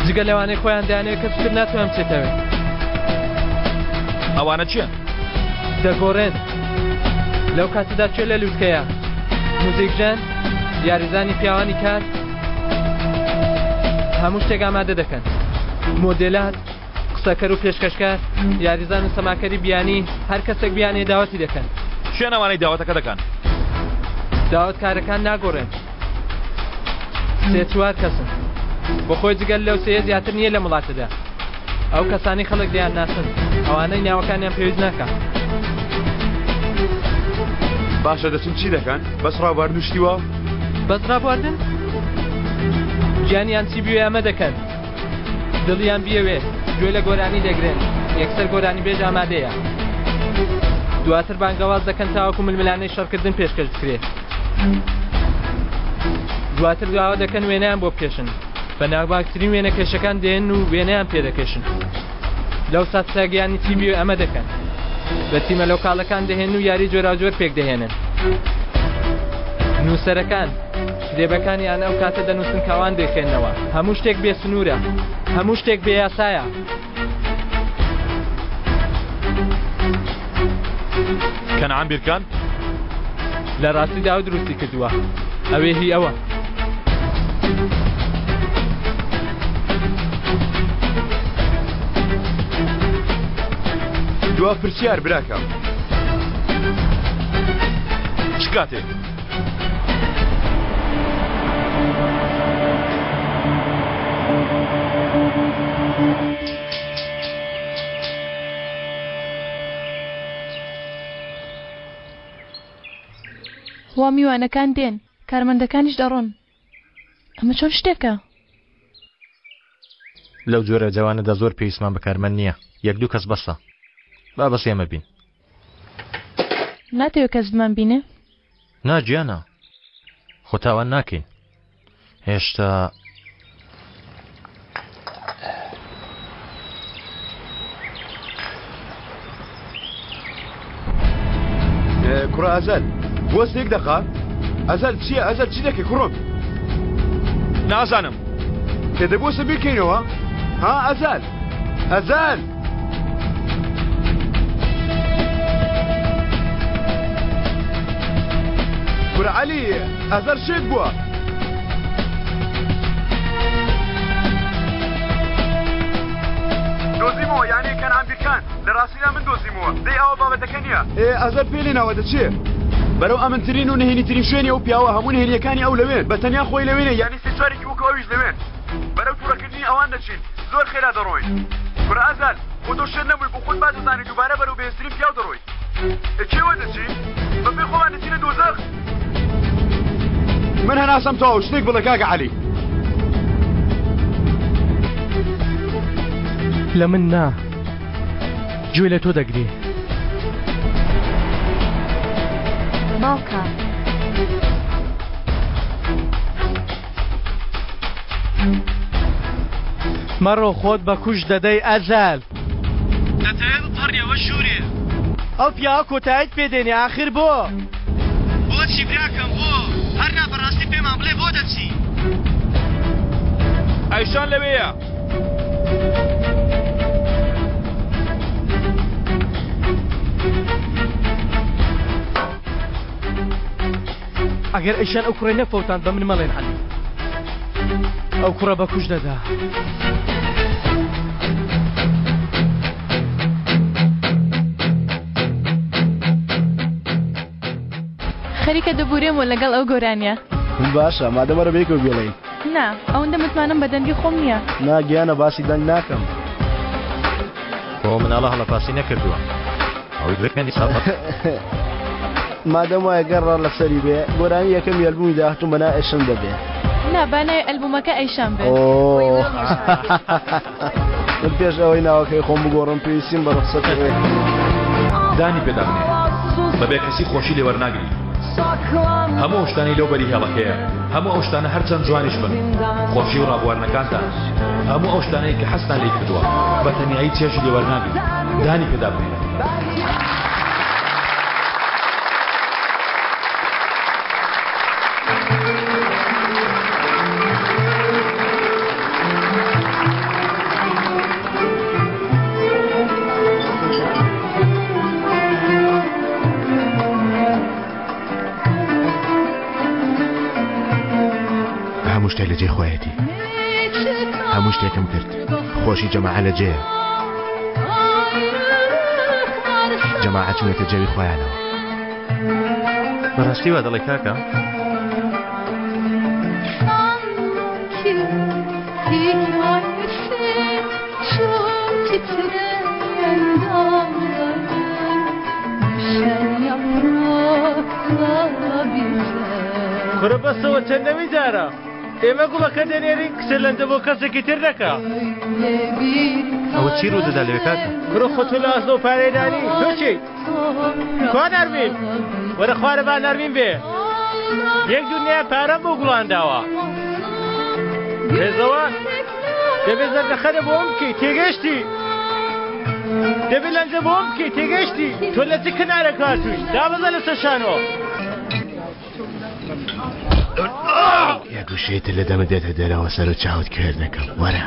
[SPEAKER 11] جگە لەوانەی خۆیان دەیانەوێت کەس تر ناتوانێت بچێتەوێ.
[SPEAKER 4] ئەوانە کێن؟
[SPEAKER 11] دەگۆڕێن. لەو کاتەدا کێ لە لوتکەیە؟ موزیکژەن، یاریزانی پیاوانی کار، هەموو شتێک ئامادە دەکەن. مۆدێلات، قسەکەر و پێشکەشکار، یاریزان و سەماکەری بیانی، هەر کەسێک بیانێ داوەتی دەکەن.
[SPEAKER 4] کێن ئەوانەی داوەتەکە دەکەن؟
[SPEAKER 11] داوەتکارەکان ناگۆڕێن. سێ چوار کەسن. بۆ خۆی جگەل لەو سێیە زیاتر نییە لەم وڵاتەدا. ئەو کەسانەی خەڵک دەیانناسن، ئەوانەی ناوەکانیان پێویست ناکا.
[SPEAKER 2] باشە دەچن چی دەکەن؟ بەس ڕابواردن و شتی وا؟
[SPEAKER 11] بەس ڕابواردن؟ گیانیان چی بوێ ئەمە دەکەن. دڵیان بیەوێ گوێ لە گۆرانی دەگرن، یەکسەر گۆرانیبێژ ئامادەیە. دواتر بانگەواز دەکەن تاوەکو ململانێی شەڕکردن پێشکەش بکرێ. دواتر داوا دەکەن وێنەیان بۆ بکێشن. بە ناوبانگترین وێنەکێشەکان دێن و وێنەیان پێدەکێشن. لەو ساتساگیانی چی بوێ ئەمە دەکەن. بە تیمە لۆکاڵەکان دەهێن و یاری جۆراوجۆر پێک دەهێنن. نووسەرەکان کتێبەکانیان ئەو کاتە دەنووسن کە ئەوان دەیخوێننەوە. هەموو شتێک بێ سنوورە. هەموو شتێک بێ یاسایە.
[SPEAKER 4] کەنعان بیرکان؟
[SPEAKER 11] لە ڕاستیدا ئەو دروستی کردووە. ئەوێ هی ئەوە.
[SPEAKER 2] دوا پرسیار براکەم.
[SPEAKER 4] چ کاتێک؟
[SPEAKER 1] وا میوانەکان دێن، کارمەندەکانیش دەڕۆن. ئەمە چۆن شتێکە؟
[SPEAKER 6] لەو جۆرە جەوانەدا زۆر پێویستمان بە کارمەند نییە. یەک دوو کەس بەسە. با بەس ئێمە بین.
[SPEAKER 1] ناتەوێ کەس بمانبینێ؟
[SPEAKER 6] نا گیانە. خۆ تاوان ناکەین. هێشتا.
[SPEAKER 2] کوڕە ئەزەل بوەستە یەک دەقە ئەزەل چییە ئەزەل چی دەکەی کوڕم
[SPEAKER 4] نازانم
[SPEAKER 2] کە دەبوەستە بیرکەینەوە ها ئەزەل ئەزەل کورە عەلی ئەزەر شێت بووە. دۆزیمەوە یانی کەنعان بیرکان لە ڕاستیدا من دۆزیمەوە دەی ئەوە بابەتەکە نییە ئێ ئەزەر پێ لێ ناوە دەچێ بەرەو ئەمنترین و نهێنیترین شوێنی ئەو پیاوە هەموو نهێنیەکانی ئەو لەوێن بە تەنیا خۆی لەوێنێ یانی سێ چوارێکی وەکو ئەویش لەوێن بەرەو توڕەکردنی ئەوان دەچین زۆر خێرا دەڕۆین کورە ئەزەل خۆ تۆ شێت نەبووی بۆ خۆت باش دەزانی دووبارە بەرەو بەهێزترین پیاو دەڕۆی کێوە دەچی بە پێی خۆمان دەچینە دۆزەخ من هەناسەم تەواو شتێک بڵێ کاکە عەلی.
[SPEAKER 7] لە من نا گوێ لە تۆ دەگرێ.
[SPEAKER 15] باوکە.
[SPEAKER 7] مەڕۆ خۆت بە کوشت دەدەی ئەزەل. دەتەوێ بپەڕیەوە ژوورێ. ئەو پیاوە کۆتاییت پێ دێنێ ئاخر بۆ؟ بۆچی براکەم بۆ؟ هەر نا بەڕاستی پێمان بڵێ بۆ دەچی؟
[SPEAKER 4] ئەیشان لەوێیە.
[SPEAKER 7] ئەگەر ئەیشان ئەو کوڕەی نەفەوتاند بە من مەڵێن عەلی ئەو کوڕە بە کوش دەدا.
[SPEAKER 1] خەریکە دەبورێمەوە لەگەڵ ئەو گۆرانیە.
[SPEAKER 13] باشە مادەم وەرە بەیەکەوە بیڵێین.
[SPEAKER 1] نا ئەوەندە متمانەم بە دەنگی خۆم نییە.
[SPEAKER 13] نا گیانە باسی دەنگ ناکەم.
[SPEAKER 6] خۆ مناڵە هەڵەپاسی نەکردووە.
[SPEAKER 13] مادەم وایە گەر ڕا لەسەری بێ گۆرانی یەکەمی ئەلبومی داهاتووم بە ناوی ئەیشان دەبێ.
[SPEAKER 1] نا با ناوی ئەلبومەکە ئەیشان بێت.
[SPEAKER 13] من پێش ئەوەی ناوەکەی خۆم بگۆڕم پێویستیم بە ڕوخسەتی ئێوەیە.
[SPEAKER 4] دانی پێدا بنێ بە بێکەسی خۆشی لێ وەرناگری. هەموو ئەو شتانەی لەو بەری هێڵەکەیە، هەموو ئەو شتانە هەرچەند جوانیش بن، خۆشی و ڕابواردنەکانتان، هەموو ئەو شتانەی کە حەزتان لێی کردووە، بە تەنیایی چێژی لێ وەرناگری. دانی پێدا بنێ.
[SPEAKER 9] هەموو شتێک لە جێی خۆیەتی هەموو شتێکم کرد خۆشی جەماعە لە جێیە جەماعە چوونەتە جەوی خۆیانەوە
[SPEAKER 6] بەڕاستی وا دەڵێ کاکە
[SPEAKER 7] کورە بەسەوە چەندەمین جارە ئێمە گوڵەکە دەنێرین کچە لەندە بۆ کەسێکی تر دەکا
[SPEAKER 6] ئەوە چی ڕوو دەدا لەوێ کاکە
[SPEAKER 7] کوڕە خۆ تۆ لە ئاسۆ پارەی دانی تۆ چیت کوا نەرمین وەرە خوارە با نەرمین بێ یەک دنیا پارەم بۆ گوڵان داوە رێزەوە دەبێ زەردەخەنە بۆ ئەم بکەی تێگەشتی.
[SPEAKER 17] دەبێت لەنجە بۆم بکەی تێگەشتی تۆ لە چ کنارێک هاتووی دابەزە لەسەر شانۆ.
[SPEAKER 9] یەک وشەی تر لە دەمت دێتە دەرەوە سەر و چاوت کوێر دەکەم وەرە.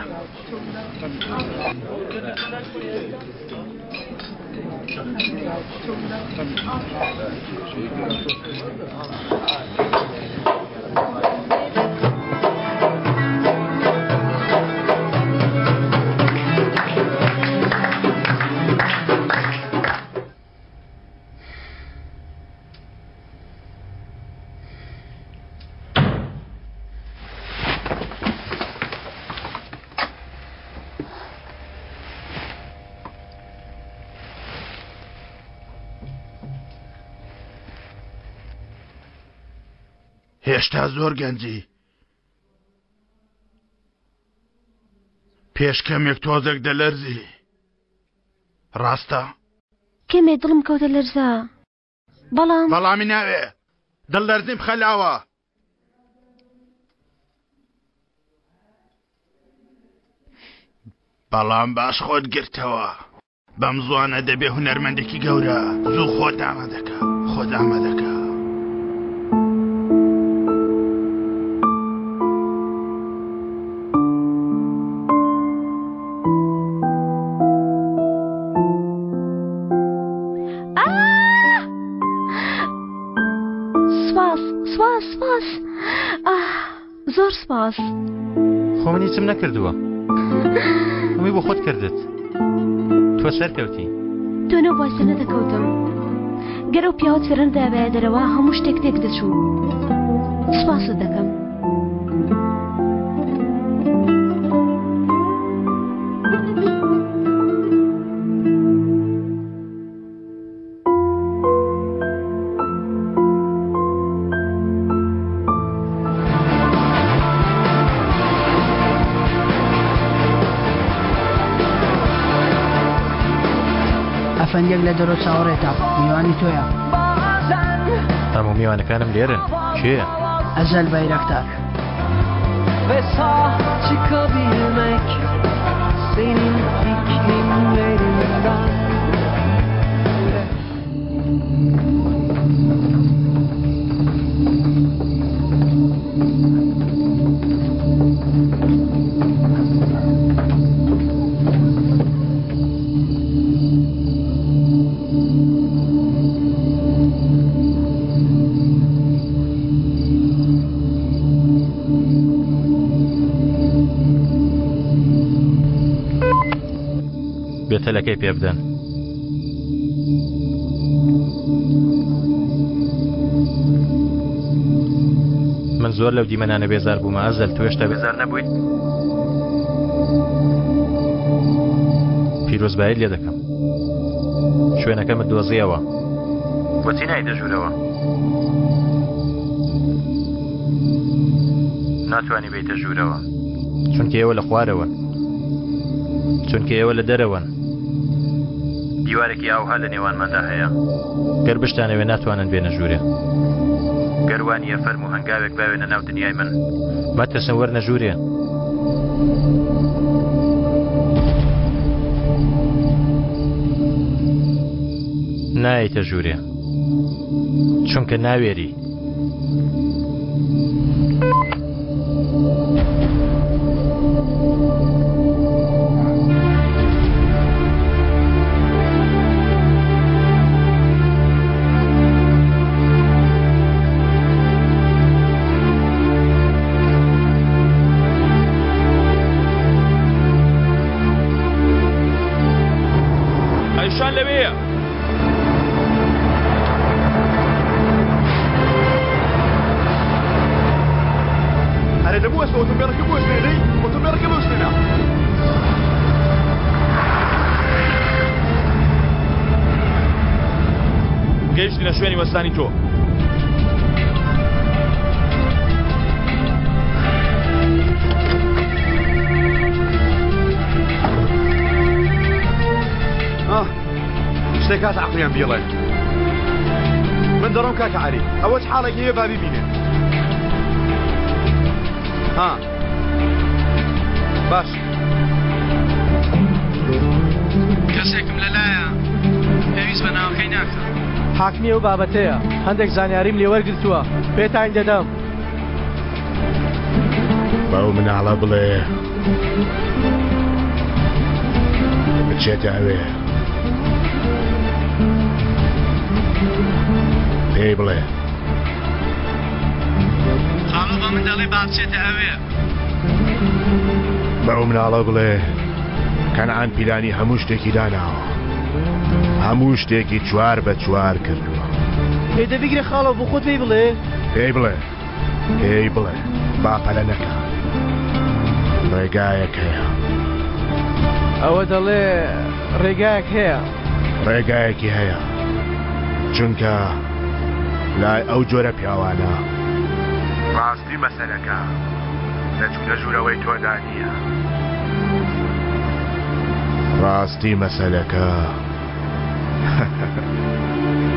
[SPEAKER 12] هێشتا زۆر گەنجی پێش کەمێک تۆزێک دەلەرزی ڕاستە؟
[SPEAKER 16] کەمێ دڵم کەوتە لەرزە بەڵام
[SPEAKER 12] بەڵامی ناوێ دڵ لەرزیم خەلاوە بەڵام باش خۆت گرتەوە بەم زوانە دەبێ هونەرمەندێکی گەورە زوو خۆت ئامادەکە خۆت ئامادەکە.
[SPEAKER 16] سپاس سپاس سپاس زۆر سپاس.
[SPEAKER 6] خۆ من هیچم نەکردووە هەمووی بۆ خۆت کردت تۆ سەرکەوتی.
[SPEAKER 16] تۆ نەبوای سەر نەدەکەوتم گەر ئەو پیاوەت فێرەندابایە دەرەوە هەموو شتێک تێک دەچوو سپاست دەکەم.
[SPEAKER 18] ئەفەندیەک لە دەرۆ چاوەڕێتە میوانی تۆیە.
[SPEAKER 6] هەموو میوانەکانم لێرن کێیە؟
[SPEAKER 18] ئەزەل بایراکتار.
[SPEAKER 19] Ve sağ çıkabilmek senin iklimlerinden.
[SPEAKER 6] بێتەلەکەی پێ بدەن. من زۆر لەو دیمەنانە بێزار بوومە ئەزەل تۆ هێشتا بێزار نەبوویت؟ پیرۆزبایت لێ دەکەم شوێنەکەمت دۆزیەوە بۆچی نایتە ژوورەوە ناتوانی بیتە ژوورەوە چونکە ئێوە لە خوارەوەن چونکە ئێوە لە دەرەوەن دیوارێکی ئاوها لە نێوانماندا هەیە گەر بشتانەوێ ناتوانن بێنە ژوورێ گەر وانییە فەرموو هەنگاوێک باوێنە ناو دنیای من مەترسن وەرنە ژوورێ. نایەیتە ژوورێ چونکە ناوێری.
[SPEAKER 4] ئەیشان لەوێیە. ئەرێ دەبوو ئەسپە ئۆتۆمبێلەکە بوەستێنە دەی ئۆتۆمبێلەکە بوەستێنە. گەیشتینە شوێنی وەستانی تۆ.
[SPEAKER 2] شتێک هات عەقڵیان بیڵێ من دەڕۆم کاکە عەلی ئەوە چ حاڵێک هەیە با بیبینێ ها باش.
[SPEAKER 4] کەسێک.
[SPEAKER 7] کەسێکم لەلایە پێویست بە ناوەکەی ناکا. حاکمی ئەو بابەتەیە، هەندێک زانیاریم لێ وەرگرتووە، پێتانی دەدەم.
[SPEAKER 9] بەو مناڵە بڵێ بچێتە ئەوێ. پێی بڵێ.
[SPEAKER 7] خاڵۆ بە من دەڵێ با بچێتە ئەوێ.
[SPEAKER 9] بەو مناڵە بڵێ کەنعان پیلانی هەموو شتێکی داناوە. هەموو شتێکی چوار بە چوار کردووە.
[SPEAKER 7] ئێ دە بیگرە خاڵۆ بۆ خۆت پێی بڵێ.
[SPEAKER 9] پێی بڵێ پێی بڵێ با پەلە نەکا. ڕێگایەک هەیە.
[SPEAKER 7] ئەوە دەڵێ ڕێگایەک هەیە.
[SPEAKER 9] ڕێگایەکی هەیە. چونکە لای ئەو جۆرە پیاوانە. ڕاستی مەسەلەکە لە چوونە ژوورەوەی تۆدا نییە. ڕاستی مەسەلەکە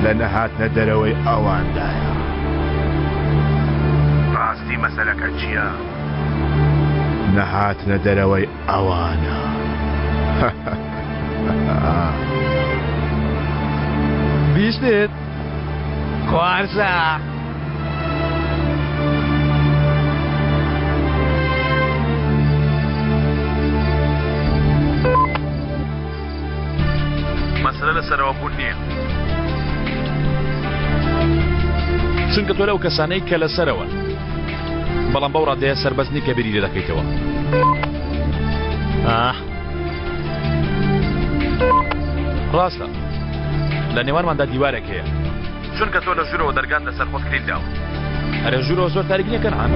[SPEAKER 9] لە نەهاتنە دەرەوەی ئەواندایە. ڕاستی مەسەلەکە چییە؟ نەهاتنە دەرەوەی ئەوانە.
[SPEAKER 7] بیستت؟ خوارزا.
[SPEAKER 4] مەسەلە لە سەرەوە بوون نییە. چونکە تۆ لەو کەسانەی کە لەسەرەوەن بەڵام بەو ڕادەیە سەربەست نی کە بیری لێ دەکەیتەوە. ئاه ڕاستە لە نێوانماندا دیوارێک هەیە چونکە تۆ لە ژوورەوە دەرگات لەسەر خۆت کلیل داوە. ئەرێ ژوورەوە زۆر تاریک نییە کەنعان؟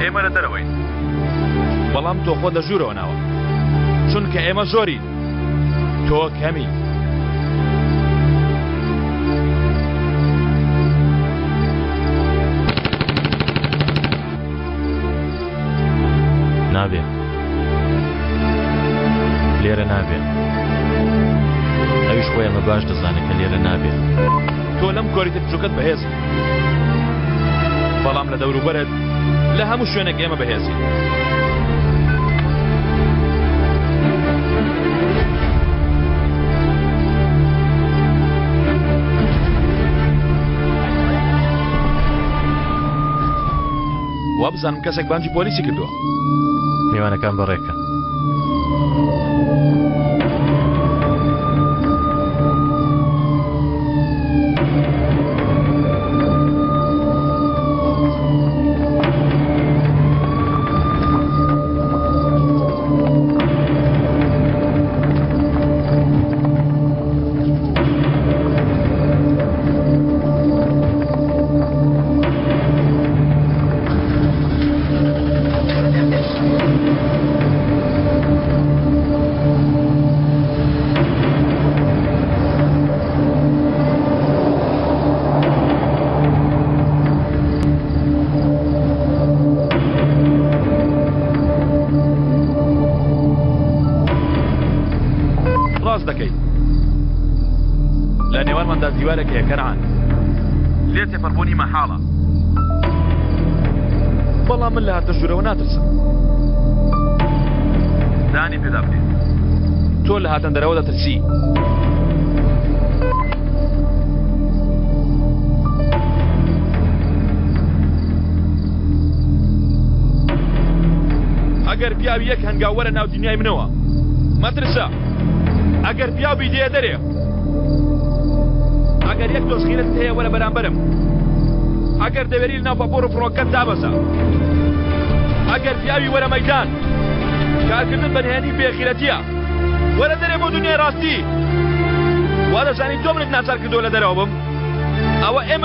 [SPEAKER 4] ئێمە لە دەرەوەین بەڵام تۆ خۆت لە ژوورەوە ناوە چونکە ئێمە زۆرین تۆ کەمی.
[SPEAKER 6] نابێ لێرە نابێ ئەویش خۆی ئەمە باش دەزانێت کە لێرە نابێ.
[SPEAKER 4] تۆ لەم کۆریتە بچوکەت بەهێزی بەڵام لە دەوروبەرت لە هەموو شوێنێک ئێمە بەهێزین. وابزانم کەسێک بانگی پۆلیسی کردووە.
[SPEAKER 6] میوانەکان بەڕێکە.
[SPEAKER 4] ڕاست دەکەی لە نێوانماندا دیوارێک هەیە کەنعان لێ تێپەڕبوونی مەحاڵە بەڵام من لە هاتە ژوورەوە ناترسم دانی پێدا بنێ تۆ لە هاتن دەرەوە دەترسی. ئەگەر پیاوی یەک هەنگاو وەرە ناو دنیای منەوە مەترسە ئەگەر پیاو بی دێ دەرێ ئەگەر یەک تۆز غیرەتت هەیە وەرە بەرامبەرم ئەگەر دەوێری لەناو پاپۆڕ و فڕۆکەت دابەزە ئەگەر پیاوی وەرە مەیدان کارکردن بە نهێنی بێغیرەتیە وەرە دەرێ بۆ دنیای ڕاستی وا دەزانی تۆ منت ناچار کردووە لە دەرەوە بم ئەوە ئێمە.